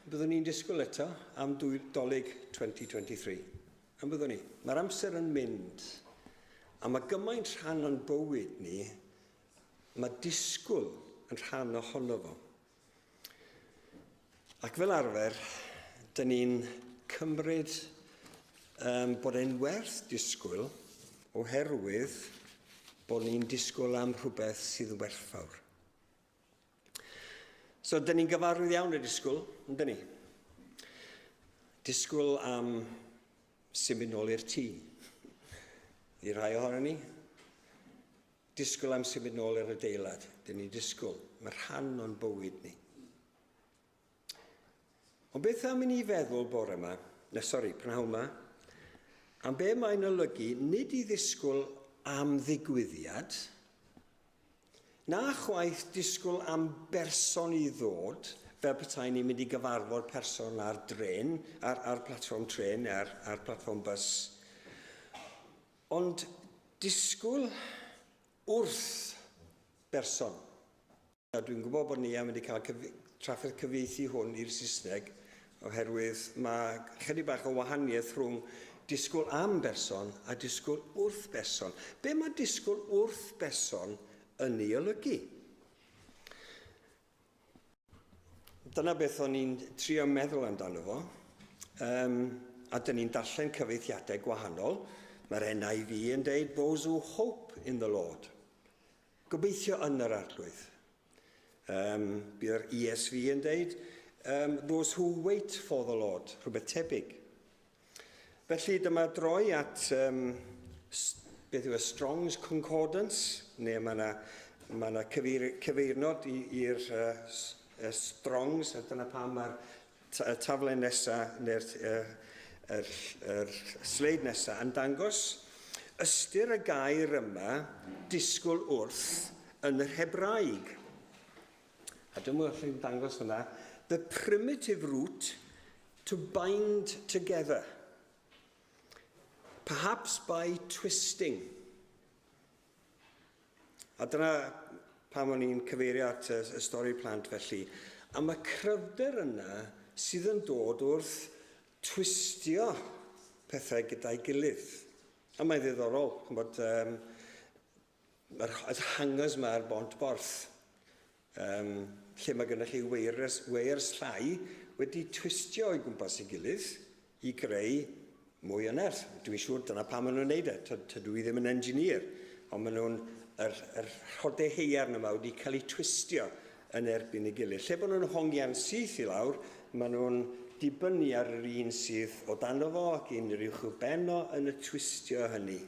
byddwn ni'n disgwyl eto am Dolig 2023. Yn byddwn ni? Mae'r amser yn mynd. A mae gymaint rhan o'n bywyd ni, mae disgwyl yn rhan ohono fo. Ac fel arfer, dyn ni'n cymryd um, bod e'n werth disgwyl oherwydd bod ni'n disgwyl am rhywbeth sydd yn werthfawr. So, dyn ni'n gyfarwydd iawn y disgwyl, yn dyn ni? Disgwyl am symud nôl i'r tŷ. I rhai ohono ni, disgwyl am symud nôl i'r adeilad. Dyn ni'n disgwyl. Mae rhan o'n bywyd ni. Ond beth am i ni feddwl bore yma, ne sori, prynhawn yma, am be mae'n olygu nid i ddisgwyl am ddigwyddiad, na chwaith disgwyl am berson i ddod, fel petai ni'n mynd i gyfarfod person ar dren, ar, ar platfform tren, ar, ar platfform bus, ond disgwyl wrth berson. A dwi'n gwybod bod Nia mynd i cael cyf trafferth cyfieithu hwn i'r Saesneg, oherwydd mae chydig bach o wahaniaeth rhwng disgwyl am berson a disgwyl wrth berson. Be mae disgwyl wrth berson yn ei olygu? Dyna beth o'n i'n trio meddwl amdano fo. Um, a dyn ni'n darllen cyfeithiadau gwahanol. Mae'r NIV yn deud, those who hope in the Lord. Gobeithio yn yr Arglwydd. Um, bydd yr ESV yn deud, um, those who wait for the Lord, rhywbeth tebyg. Felly dyma droi at um, beth yw y Strong's Concordance, neu mae yna ma yna cyfeir, cyfeirnod i'r uh, Strongs, a dyna pam mae'r y taflen nesaf, neu'r yr, yr, yr sleid nesaf, yn dangos ystyr y gair yma, disgwyl wrth, yn yr Hebraeg. A dwi'n meddwl chi'n dangos hwnna. The primitive root to bind together. Perhaps by twisting. A dyna pam o'n i'n cyfeirio at y, y stori plant felly. Am y cryfder yna sydd yn dod wrth twistio pethau gyda'i gilydd. A mae'n ddiddorol, ch'mod, um, mae'r hangers yma ar bont borth, um, lle mae gennych chi weirs, weirs llai wedi twistio o'i gwmpas ei gilydd i greu mwy o nerth. Dwi'n siŵr dyna pam maen nhw'n neud e. Tydw i ddim yn engineer, ond maen nhw'n, yr, yr rhodau heiarn yma wedi cael eu twistio yn erbyn ei gilydd. Lle bod nhw'n hongian syth i lawr, maen nhw'n dibynnu ar yr un sydd o dano fo ac un yr uwch ben o yn y twistio hynny.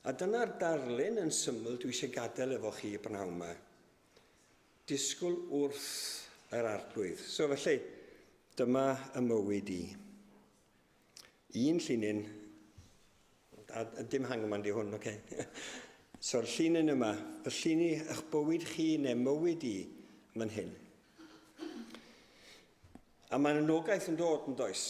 A dyna'r darlun yn syml dwi eisiau gadael efo chi y prynhawn yma. Disgwyl wrth yr Arglwydd. So felly, dyma y mywyd i. Un llinyn, a, a dim hangman di hwn, oce. Okay. So'r llinyn yma, fy lluni eich bywyd chi neu mywyd i, man hyn. A mae'n anogaeth yn dod yn does?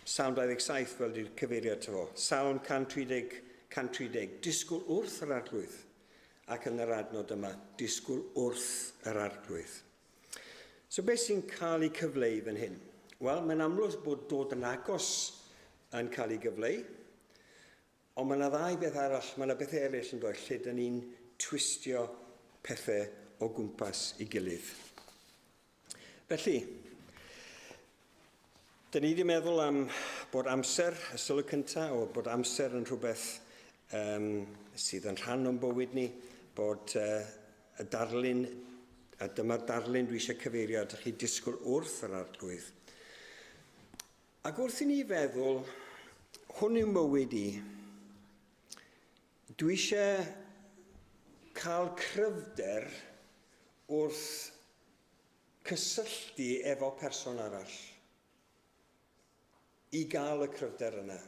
Salm 27 fel di'r cyfeiriad to fo. Salm 130, 130. Disgwyl wrth yr Arglwydd. Ac yn yr adnod yma, disgwyl wrth yr Arglwydd. So beth sy'n cael ei cyfleu fan hyn? Wel, mae'n amlwg bod dod yn agos yn cael ei gyfleu, ond mae yna ddau beth arall, mae yna bethau eraill yn dod lle dyn ni'n twistio pethau o gwmpas i gilydd. Felly, dyn ni wedi meddwl am bod amser, y sylw cyntaf, o bod amser yn rhywbeth um, sydd yn rhan o'n bywyd ni, bod uh, y darlun, a dyma'r darlun dwi eisiau cyfeirio atoch chi, disgwyl wrth yr Arglwydd. Ac wrth i ni feddwl, hwn yw mywyd i, dwi eisiau cael cryfder wrth cysylltu efo person arall i gael y cryfder yna.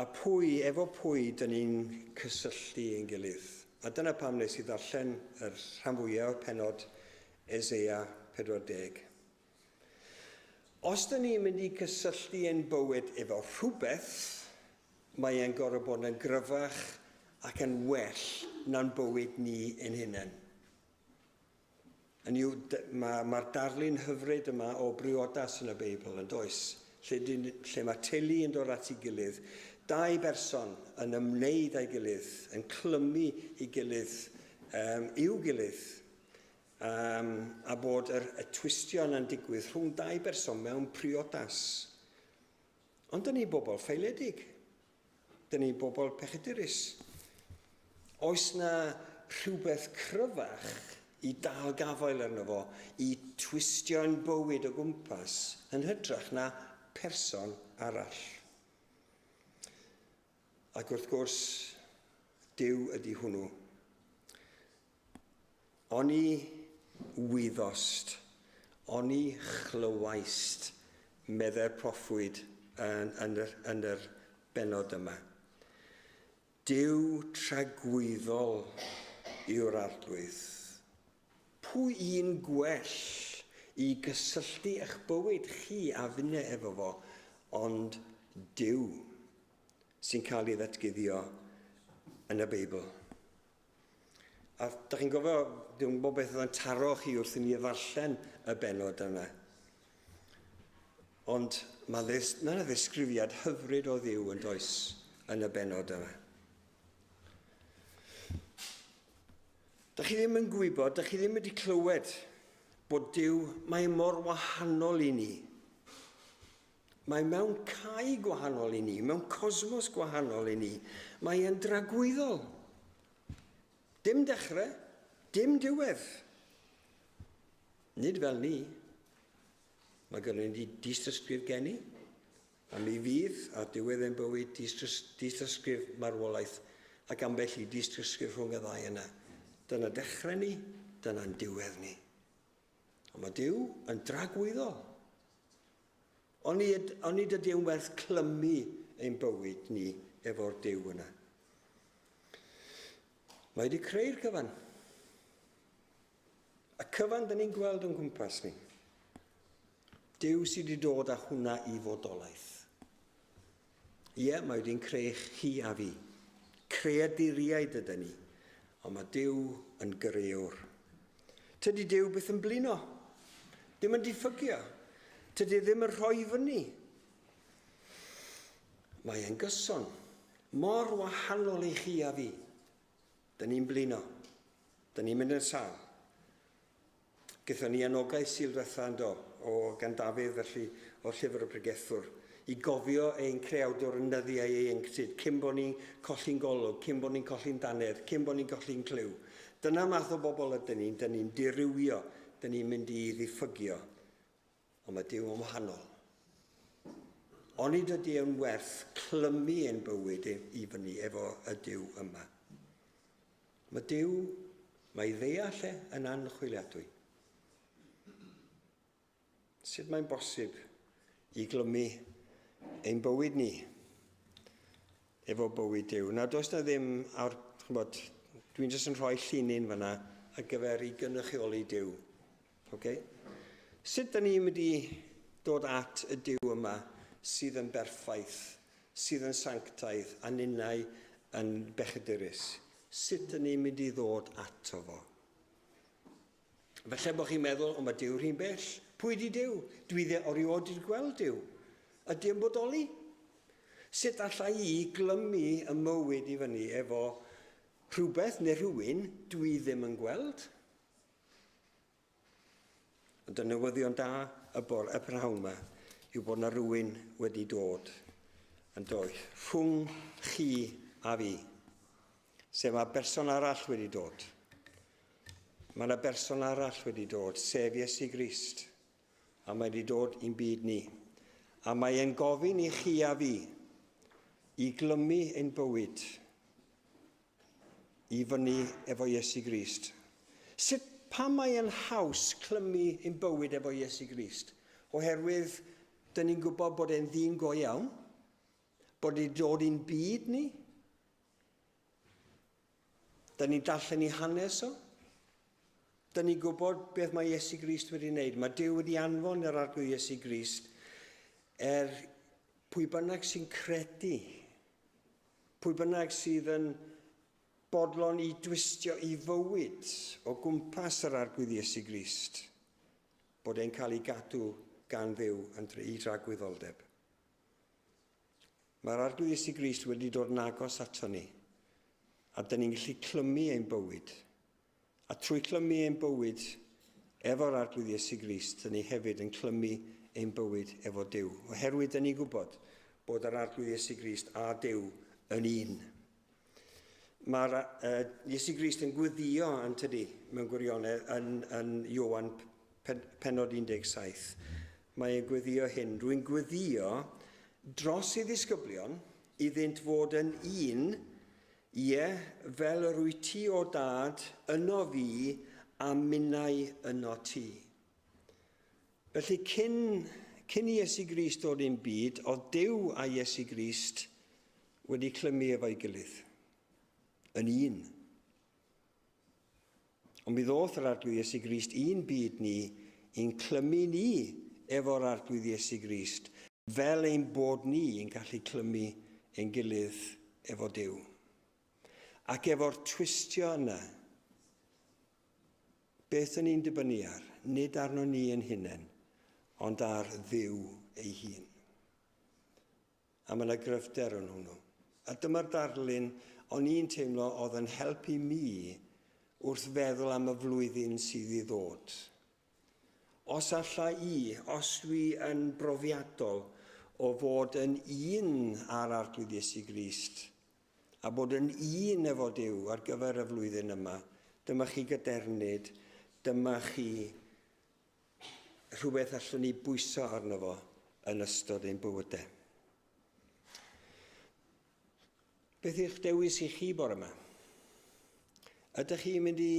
A pwy, efo pwy dyn ni'n cysylltu ein gilydd. A dyna pam nes i ddarllen yr rhan fwyaf o'r penod Eseia 40. Os dyn ni'n mynd i cysylltu ein bywyd efo rhywbeth, mae e'n gorfod bod yn gryfach ac yn well na'n bywyd ni ein hunain. Yn yw, mae'r ma darlun hyfryd yma o briodas yn y Beibl yn does, lle, dyn, lle mae teulu yn dod at ei gilydd, dau berson yn ymwneud â'i gilydd, yn clymu ei gilydd, um, i'w gilydd, um, a bod yr, y twistio yna'n digwydd rhwng dau berson mewn priodas. Ond dyn ni bobl ffaeledig. Dyn ni bobl pechadurus. Oes na rhywbeth cryfach i dal gafael arno fo, i twistio'n bywyd o gwmpas, yn hytrach na person arall? Ac wrth gwrs, Duw ydy hwnnw. Oni wyddost, oni chlywaist, meddai'r proffwyd yn, yn, yr, yn yr bennod yma. Duw tragwyddol yw'r Arglwydd. Pwy un gwell i gysylltu eich bywyd chi a finne efo fo ond Duw sy'n cael ei ddatguddio yn y Beibl. A da chi'n gofio, dwi'n gwybod beth oedd yn taro chi wrth i ni ddarllen y bennod yna. Ond mae yna ddisgrifiad hyfryd o Dduw yn does yn y bennod yma. Da chi ddim yn gwybod, da chi ddim wedi clywed bod Duw, mae mor wahanol i ni. Mae mewn cae gwahanol i ni, mewn cosmos gwahanol i ni. Mae e'n dragwyddol. Dim dechrau, dim diwedd. Nid fel ni. Mae gynnon ni dystysgrif geni, a mi fydd ar diwedd ein bywyd dystysgrif marwolaeth ac ambell i dystysgrif rhwng y ddau yna. Dyna dechrau ni, dyna'n diwedd ni. Ond mae Duw yn dragwyddol. Onid, onid ydy yn werth clymu ein bywyd ni efo'r Duw yna? Mae wedi creu'r cyfan. Y cyfan dyn ni'n gweld o'n gwmpas ni. Duw sydd wedi dod â hwnna i fodolaeth. Ie, mae wedi'n creu chi a fi. Creaduriaid ydyn ni, ond mae Duw yn grëwr. Tydi Duw byth yn blino, ddim yn diffygio, tydi ddim yn rhoi fyny. Mae e'n gyson, mor wahanol i chi a fi. Dyn ni'n blino. Dyn ni'n mynd yn sâl. Gaethon ni anogaeth Sul dwetha yn do, o gan Dafydd felly o'r Llyfr y Pregethwr, i gofio ein Creawdwr yn nyddiau ieuenctid, cyn bod ni'n colli'n golwg, cyn bod ni'n colli'n dannedd, cyn bod ni'n colli'n clyw. Dyna math o bobl ydyn ni, dyn ni'n dirywio, dyn ni'n mynd i ddiffygio. Ond mae Duw yn wahanol. Onid ydy e'n werth clymu ein bywyd i fyny efo y Duw yma? Mae Duw, mae ddeall e yn anchwiliadwy. Sut mae'n bosib i glymu ein bywyd ni efo bywyd Duw? Na, does na ddim, ar, ch'mod, dwi'n jyst yn rhoi llinyn fyna ar gyfer i gynrychioli Duw. Okay? Sut da ni'n mynd i dod at y Duw yma sydd yn berffaith, sydd yn sanctaidd a ninnau yn bechadurus? Sut da ni'n mynd i ddod ato fo? Falle bod chi'n meddwl, ond mae Duw rhyn bell. Pwy di Duw? Dwi dde orioed wedi gweld Duw. Ydy yn bodoli? Sut allai i glymu y mywyd i fyny efo rhywbeth neu rhywun dwi ddim yn gweld? Ond y newyddion da y bore y prynhawn yma yw bod yna rhywun wedi dod yn doeth rhwng chi a fi. Sef mae berson arall wedi dod. Mae yna berson arall wedi dod, sef Iesu Grist. A mae wedi dod i'n byd ni. A mae e'n gofyn i chi a fi i glymu ein bywyd i fyny efo Iesu Grist. Sut, pam mae e'n haws clymu ein bywyd efo Iesu Grist? Oherwydd, dyn ni'n gwybod bod e'n ddyn go iawn, bod wedi dod i'n byd ni. Dyn ni'n darllen ei hanes o. Dyn ni'n gwybod beth mae Iesu Grist wedi wneud. Mae Duw wedi anfon yr Arglwydd Iesu Grist er pwy bynnag sy'n credu Pwy bynnag sydd yn bodlon i dwistio i fywyd o gwmpas yr Arglwydd Iesu Grist, bod e'n cael ei gadw gan Dduw yn i dragwyddoldeb. Mae'r Arglwydd Iesu Grist wedi dod yn agos ato ni, a dyn ni'n gallu clymu ein bywyd. A trwy clymu ein bywyd efo'r Arglwydd Iesu Grist, dyn ni hefyd yn clymu ein bywyd efo Duw. Oherwydd dyn ni'n gwybod bod yr Arglwydd Iesu Grist a Duw yn un. Mae'r uh, Iesu Grist yn gweddio yn tydi, mewn gwirionedd, yn, yn Ioan pen, penod 17. Mae e'n gweddio hyn. Rwy'n gweddio dros ei ddisgyblion. iddynt fod yn un, ie, fel yr wyt ti o dad, yno fi, a minnau yno ti. Felly cyn, cyn i Iesu Grist dod i'n byd, oedd Duw a Iesu Grist wedi clymu efo'i gilydd. Yn un. Ond mi ddoth yr Arglwydd Iesu Grist i'n byd ni, i'n clymu ni efo'r Arglwydd Iesu Grist, fel ein bod ni yn gallu clymu ein gilydd efo Duw. Ac efo'r twistio yna, beth yn ni'n dibynnu ar? Nid arno ni ein hunain, ond ar Dduw ei hun. A mae yna gryfder yn hwnnw. A dyma'r darlun o'n i'n teimlo oedd yn helpu mi wrth feddwl am y flwyddyn sydd i ddod. Os alla i, os dwi yn brofiadol o fod yn un â'r Arglwydd Iesu Grist, a bod yn un efo Duw ar gyfer y flwyddyn yma, dyma chi gadernid, dyma chi rhywbeth allwn ni bwyso arno fo yn ystod ein bywydau. Beth yw'ch dewis i chi bore yma? Ydych chi'n mynd i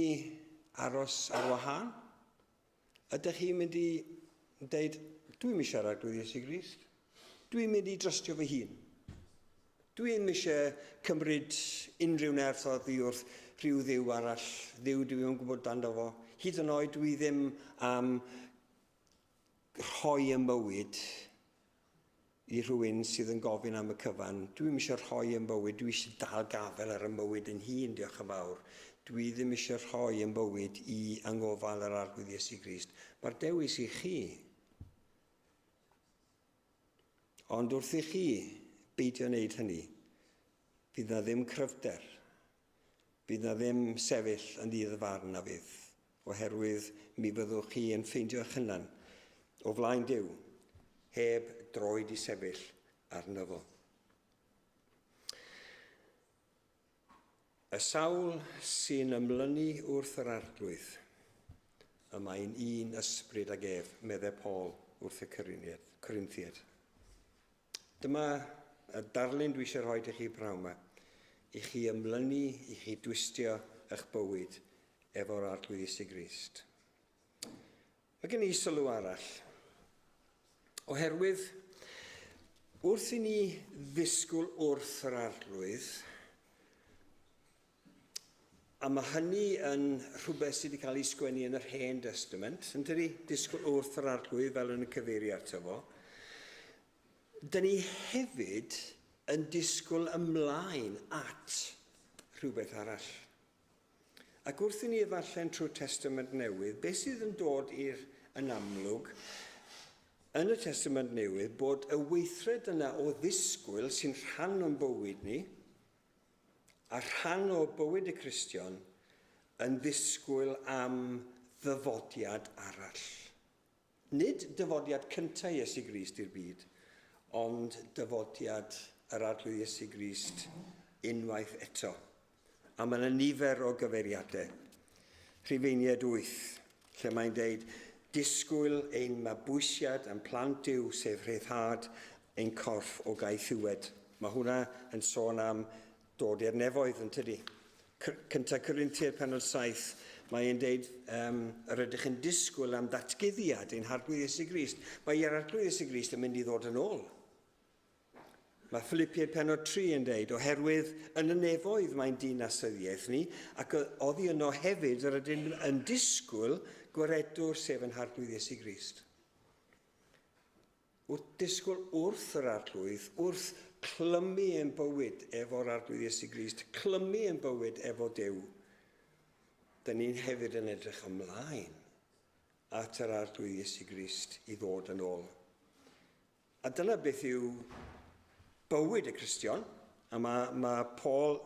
aros ar wahân? Ydych chi'n mynd i dweud, dwi'n mynd siarad Arglwydd Iesu Grist. Dwi'n mynd i drystio fy hun. Dwi'm eisiau cymryd unrhyw nerth oddi wrth rhyw dduw arall, dduw dwi ddim yn gwybod dando fo. Hyd yn oed dwi ddim am rhoi y mywyd i rhywun sydd yn gofyn am y cyfan. Dwi'm eisiau rhoi y mywyd, dwi eisiau dal gafel ar y mywyd yn hun, diolch yn fawr. Dwi ddim eisiau rhoi y mywyd i angofal yr Arglwydd Iesu Grist. Mae'r dewis i chi. Ond wrth i chi beidio wneud hynny, fydd na ddim cryfder, fydd na ddim sefyll yn ddydd y farn na fydd, oherwydd mi fyddwch chi yn ffeindio eich hunan o flaen Duw, heb droed i sefyll arno fo. Y sawl sy'n ymlynu wrth yr Arglwydd, y mae'n un ysbryd ag ef, medde Paul wrth y Corinthiaid. Dyma y darlun dwi eisiau rhoi i chi prynhawn yma, i chi ymlynu, i chi dwistio eich bywyd efo'r Arglwydd Iesu Grist. Mae gen i sylw arall. Oherwydd, wrth i ni ddisgwyl wrth yr Arglwydd, a mae hynny yn rhywbeth sydd wedi cael ei sgwennu yn yr Hen Destament, yn tydi? Disgwyl wrth yr Arglwydd fel yn y cyfeirio ato fo. Dyn ni hefyd yn disgwyl ymlaen at rhywbeth arall. Ac wrth i ni ddarllen trwy'r Testament Newydd, beth sydd yn dod i'r yn amlwg yn y Testament Newydd bod y weithred yna o ddisgwyl sy'n rhan o'n bywyd ni, a rhan o bywyd y Cristion, yn ddisgwyl am ddyfodiad arall. Nid dyfodiad cyntaf Iesu Grist i'r byd, ond dyfodiad yr Arglwydd Iesu Grist unwaith eto. A mae yna nifer o gyfeiriadau. Rhufeiniaid 8, lle mae'n deud, disgwyl ein mabwysiad yn plant Duw, sef rhyddhad ein corff o gaethiwed. Mae hwnna yn sôn am dod i'r nefoedd, yn tydi? Cyntaf Corinthiaid penod 7, mae e'n deud, um, yr ydych yn disgwyl am ddatguddiad ein Harglwydd Iesu Grist. Mae yr Arglwydd Iesu Grist yn mynd i ddod yn ôl. Mae Philippiaid penod 3 yn deud, oherwydd yn y nefoedd mae'n dinasyddiaeth ni, ac oddi yno hefyd yr ydym yn disgwyl gwaredwr sef yn Harglwydd Iesu Grist. Wrth disgwyl wrth yr Arglwydd, wrth clymu ein bywyd efo'r Arglwydd Iesu Grist, clymu ein bywyd efo Duw, dyn ni'n hefyd yn edrych ymlaen at yr Arglwydd Iesu Grist i ddod yn ôl. A dyna beth yw bywyd y Cristion, a mae, mae Paul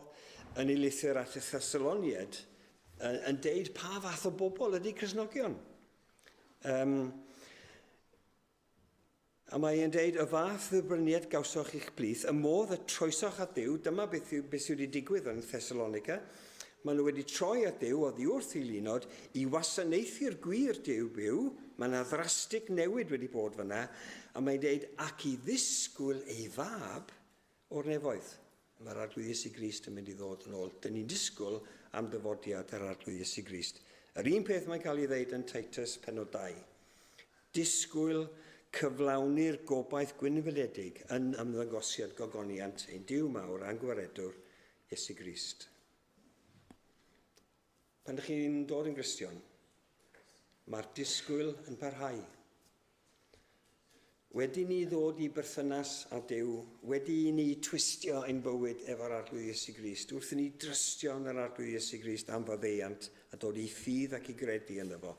yn ei lythyr at y Thessaloniaid yn, yn deud pa fath o bobl ydy Cristnogion. Um, A mae e'n deud, y fath ddibyniad gawsoch i'ch plith, y modd y troesoch at Dduw, dyma beth, yw, beth sydd wedi digwydd yn Thessalonica. Maen nhw wedi troi at Dduw oddi wrth i lunod i wasanaethu'r gwir Duw byw. Mae yna ddrastig newid wedi bod fyna. A mae'n deud, ac i ddisgwyl ei fab. O'r nefoedd. Mae'r Arglwydd Iesu Grist yn mynd i ddod yn ôl. Dyn ni'n disgwyl am dyfodiad yr Arglwydd Iesu Grist. Yr un peth mae'n cael ei ddeud yn Titus penod 2. Disgwyl cyflawni'r gobaith gwynfydedig yn ymddangosiad gogoniant ein Duw mawr a'n Gwaredwr, Iesu Grist. Pan ydych chi'n dod yn Gristion, mae'r disgwyl yn parhau. Wedi ni ddod i berthynas â Duw, wedi i ni twistio ein bywyd efo'r Arglwydd Iesu Grist, wrth i ni drystio yn yr Arglwydd Iesu Grist am faddeuant a dod i ffydd ac i gredu ynddo fo,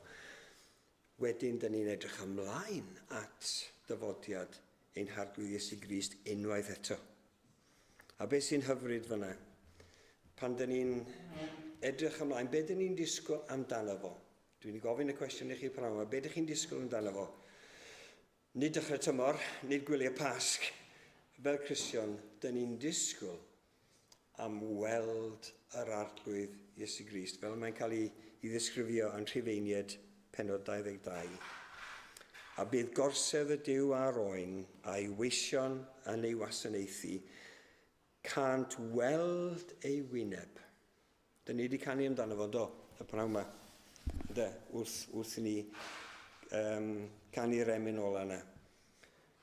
wedyn dyn ni'n edrych ymlaen at dyfodiad ein Harglwydd Iesu Grist unwaith eto. A beth sy'n hyfryd fyna, pan dyn ni'n edrych ymlaen, beth dyn ni'n disgwyl amdano fo? Dwi'n gofyn y cwestiwn i chi pnawn yma, be ydych chi'n disgwyl amdano fo? Nid dechrau tymor, nid gwyliau Pasg. Fel Cristion, dyn ni'n disgwyl am weld yr Arglwydd Iesu Grist, fel mae'n cael ei, ei ddisgrifio yn Rhufeiniaid penod 22. A bydd gorsedd y Duw a'r oen a'i weision yn ei wasanaethu, cânt weld ei wyneb. Dyn ni wedi canu amdano fo, do, y pnawn yma. Ynde, wrth, wrth i ni um, canu'r emyn ola yna.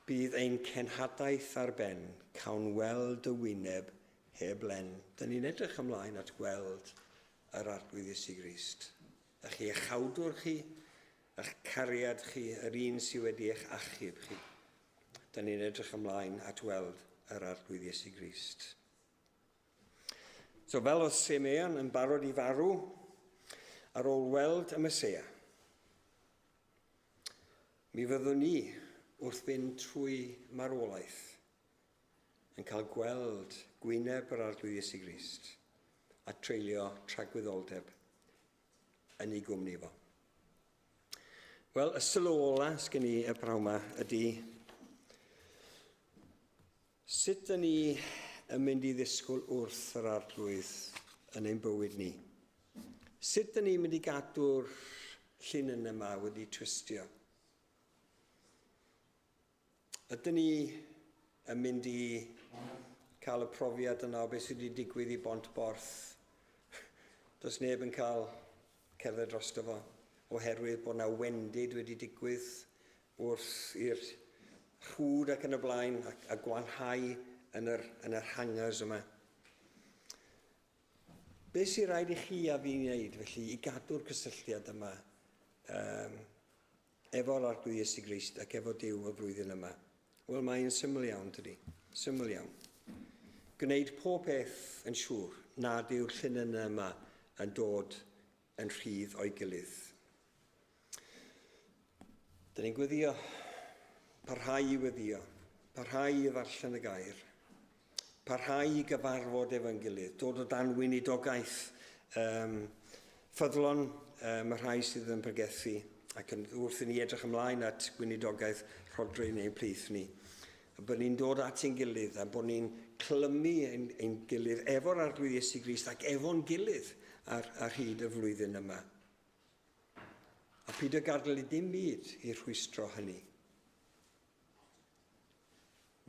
Bydd ein cenhadaeth ar ben, cawn weld y wyneb heb len. Dyn ni'n edrych ymlaen at gweld yr Arglwydd Iesu Grist. Ych iachawdwr chi, eich cariad chi, yr un sydd wedi eich achub chi. Dyn ni'n edrych ymlaen at weld yr Arglwydd Iesu Grist. So fel oedd Simeon yn barod i farw ar ôl weld y Meseia, mi fyddwn ni wrth fynd trwy marwolaeth yn cael gweld gwyneb yr Arglwydd Iesu Grist a treulio tragwyddoldeb yn ei gwmni fo. Wel, y sylw ola sgen i y prawn yma ydy Sut dyn ni yn mynd i ddisgwyl wrth yr Arglwydd yn ein bywyd ni? Sut dyn ni'n mynd i gadw'r llinyn yma wedi twistio? Ydyn ni yn mynd i cael y profiad yna o beth sydd wedi digwydd i Bont Borth? Does neb yn cael cerdded drosto fo oherwydd bod yna wendid wedi digwydd wrth i'r rhwd ac yn y blaen a, a gwanhau yn yr, yn yr hangers yma. Be sy'n rhaid i chi a fi wneud felly i gadw'r cysylltiad yma um, efo'r Arglwydd Iesu Grist ac efo Duw y flwyddyn yma? Wel, mae'n syml iawn, tydi? Syml iawn. Gwneud pob peth yn siŵr nad yw'r llinyn yma yn dod yn rhydd o'i gilydd. Dyn ni'n gweddio, parhau i weddio, parhau i ddarllen y gair, parhau i gyfarfod efo'n gilydd, dod o dan weinidogaeth um, ffyddlon um, y rhai sydd yn pregethu ac yn, wrth i ni edrych ymlaen at gweinidogaeth Rhodri neu'n plith ni. A bod ni'n dod at ein gilydd a bod ni'n clymu ein, ein gilydd efo'r Arglwydd Iesu Grist ac efo'n gilydd ar, ar hyd y flwyddyn yma. A peidio gadael i dim byd i rhwystro hynny.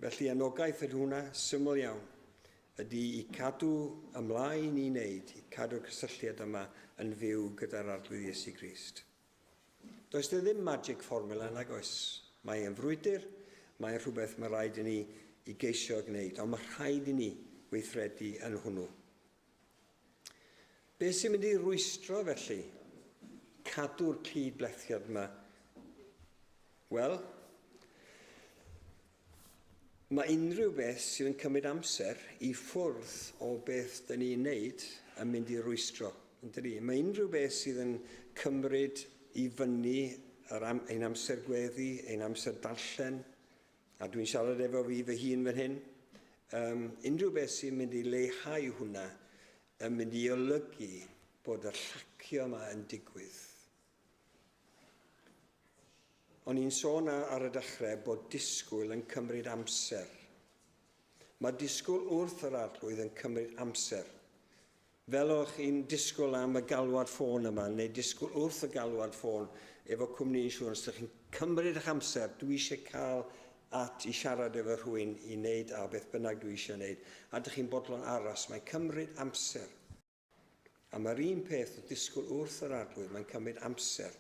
Felly anogaeth ydy hwnna, syml iawn, ydy i cadw ymlaen i wneud, i cadw'r cysylltiad yma yn fyw gyda'r Arglwydd Iesu Grist. Does dy ddim magic formula nag oes. Mae e'n frwydr, mae'n rhywbeth mae rhaid i ni i geisio gwneud, ond mae rhaid i ni weithredu yn hwnnw. Be sy'n mynd i rwystro felly cadw'r cyd-blethiad yma? Wel, mae unrhyw beth sydd yn cymryd amser i ffwrdd o beth dyn ni'n neud yn mynd i rwystro. Yn dydi? Mae unrhyw beth sydd yn cymryd i fyny yr am, ein amser gweddi, ein amser darllen, a dwi'n siarad efo fi fy hun fan hyn, um, unrhyw beth sy'n mynd i leihau hwnna yn mynd i olygu bod y llacio yma yn digwydd. O'n i'n sôn ar y dechrau bod disgwyl yn cymryd amser. Mae disgwyl wrth yr arglwydd yn cymryd amser. Fel o'ch chi'n disgwyl am y galwad ffôn yma, neu disgwyl wrth y galwad ffôn efo cwmni insurance, dych chi'n cymryd eich amser, dwi eisiau cael at i siarad efo rhywun i wneud a beth bynnag dwi eisiau wneud. A dych chi'n bodlon aros. Mae'n cymryd amser. A mae'r un peth o disgwyl wrth yr Arglwydd, mae'n cymryd amser.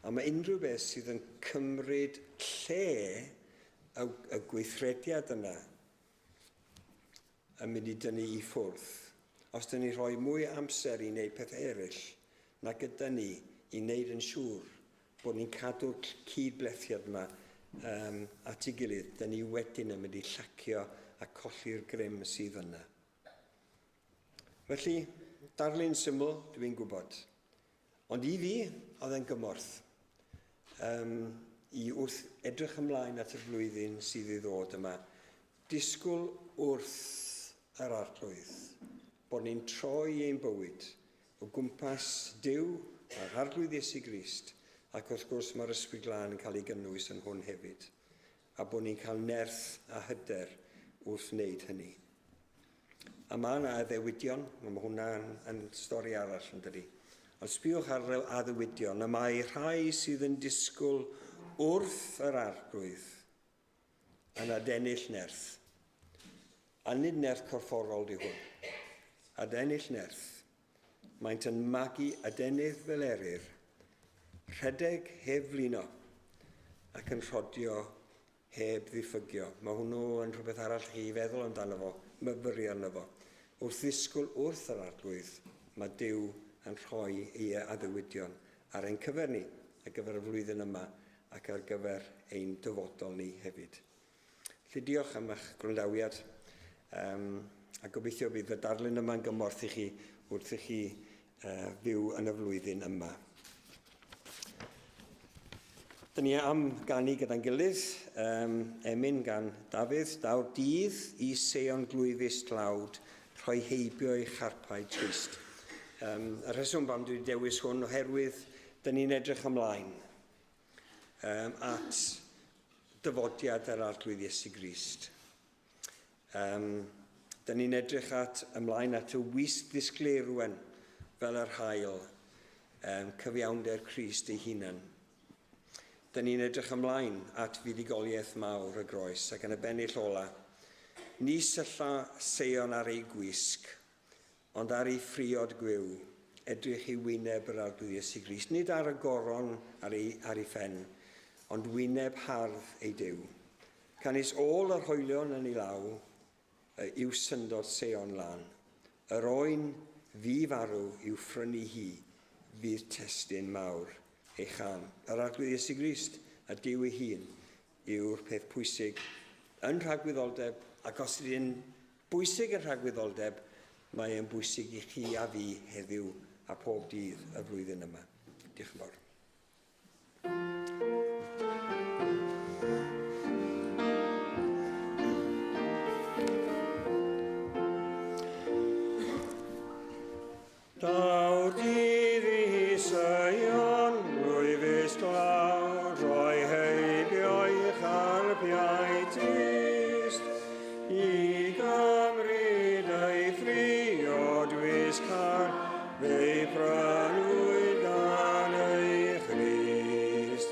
A mae unrhyw beth sydd yn cymryd lle y, y gweithrediad yna yn mynd i dynnu i ffwrdd. Os dyn ni rhoi mwy o amser i wneud pethau eraill na gyda ni i wneud yn siŵr bod ni'n cadw'r cyd-blethiad yma um, at ei gilydd, dyn ni wedyn yn mynd i llacio a colli'r grym sydd yna. Felly, darlun syml, dwi'n gwybod. Ond i fi, oedd e'n gymorth. Um, i wrth edrych ymlaen at y flwyddyn sydd i ddod yma. Disgwyl wrth yr Arglwydd bod ni'n troi ein bywyd o gwmpas Duw a'r Arglwydd Iesu Grist, ac wrth gwrs mae'r Ysbryd Glân yn cael ei gynnwys yn hwn hefyd, a bod ni'n cael nerth a hyder wrth wneud hynny. A mae yna addewidion, mae hwnna'n yn stori arall yn dydi. Ond sbiwch ar yr addewidion, y mae rhai sydd yn disgwyl wrth yr Arglwydd yn adennill nerth. A nid nerth corfforol di hwn. Adennill nerth. Maent yn magu adenydd fel eryr, rhedeg heb flino, ac yn rhodio heb ddiffygio. Mae hwnnw yn rhywbeth arall chi i feddwl amdano fo, myfyrio arno fo. Wrth ddisgwyl wrth yr Arglwydd, mae Duw yn rhoi ei addewidion ar ein cyfer ni, ar gyfer y flwyddyn yma ac ar gyfer ein dyfodol ni hefyd. Felly diolch am eich gwrandawiad um, a gobeithio bydd y darlun yma'n gymorth i chi wrth i chi uh, fyw yn y flwyddyn yma. Dyn ni am ganu gyda'n gilydd, um, emyn gan Dafydd, daw'r dydd i Seion glwyfus dlawd, rhoi heibio ei charpau trist. Um, y rheswm pam dwi wedi dewis hwn oherwydd dyn ni'n edrych ymlaen um, at dyfodiad yr Arglwydd Iesu Grist. Um, dyn ni'n edrych at, ymlaen at y wisg ddisgleirwen fel yr hael, um, cyfiawnder Crist ei hunan. Dyn ni'n edrych ymlaen at fuddugoliaeth mawr y groes ac yn y bennill ola. Ni sylla Seion ar ei gwisg, ond ar ei phriod gwiw, edrych i wyneb yr Arglwydd Iesu Grist, nid ar y goron ar ei, ar ei phen, ond wyneb hardd ei Duw. Canys ôl yr hoelion yn ei law yw syndod Seion lân. Yr oen fu farw i'w phrynu hi fydd testun mawr ei chân. Yr Arglwydd Iesu Grist a Duw ei hun yw'r peth pwysig yn rhagwyddoldeb, ac os ydy'n bwysig yn rhagwyddoldeb, mae e'n bwysig i chi a fi heddiw a pob dydd y flwyddyn yma. Diolch yn fawr. Daw'r dydd i Seion, glwyfus dlawd, roi heibio'i charpiau trist, i gymryd ei phriod wisg hardd, fe'i prynwyd gan ei Christ.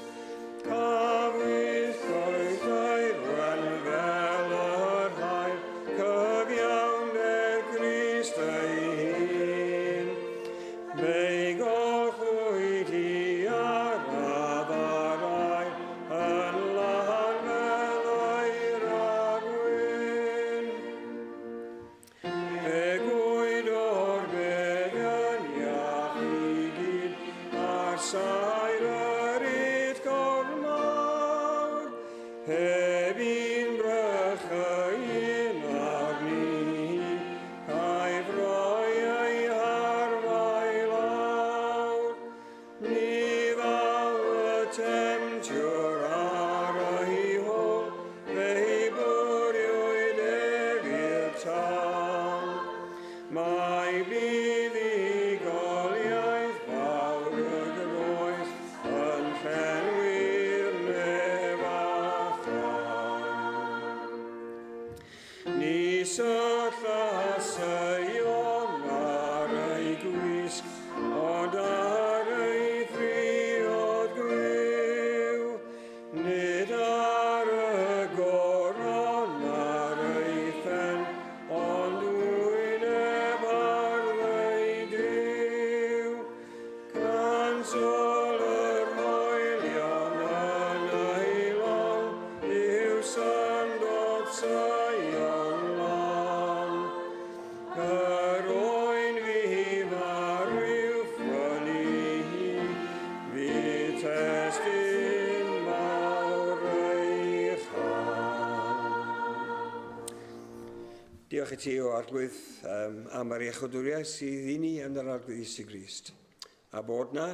Cafwyd coesau wen fel yr haul, cyfiawnder Crist ei hun. Fe'i golchwyd hi ar raddfa'r aur, yn lân fel eira gwyn. Fe gwyd o'r bedd yn iach i gyd, ar sail yr utgorn mawr, heb un brycheuyn arni hi, caiff roi ei harfau lawr. Ni ddaw y temtiwr ar ei hôl, fe'i bwriwyd ef i'r tân. Mae buddugoliaeth fawr y groes yn llenwi'r nef â thân. Ni sylla Seion ar ei gwisg, ond ar ei phriod gwiw. Diolch i ti, o Arglwydd, um, am yr iechydwriaeth sydd i ni yn yr Arglwydd Iesu Grist. A bod na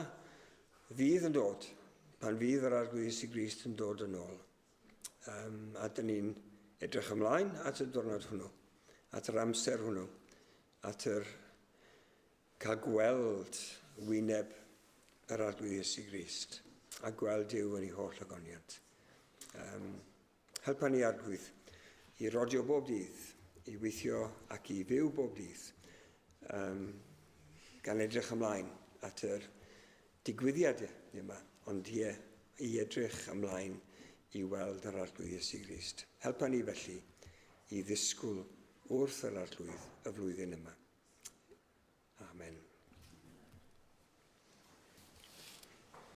ddydd yn dod, pan fydd yr Arglwydd Iesu Grist yn dod yn ôl. Um, a dyn ni'n edrych ymlaen at y diwrnod hwnnw, at yr amser hwnnw, at yr cael gweld wyneb yr Arglwydd Iesu Grist a gweld Duw yn ei holl ogoniant. Um, helpa ni Arglwydd i rodio bob dydd, i weithio ac i fyw bob dydd, um, gan edrych ymlaen at yr digwyddiad yma, ond ie, i edrych ymlaen i weld yr Arglwydd Iesu Grist. Helpa ni felly i ddisgwyl wrth yr Arglwydd y flwyddyn yma. Amen.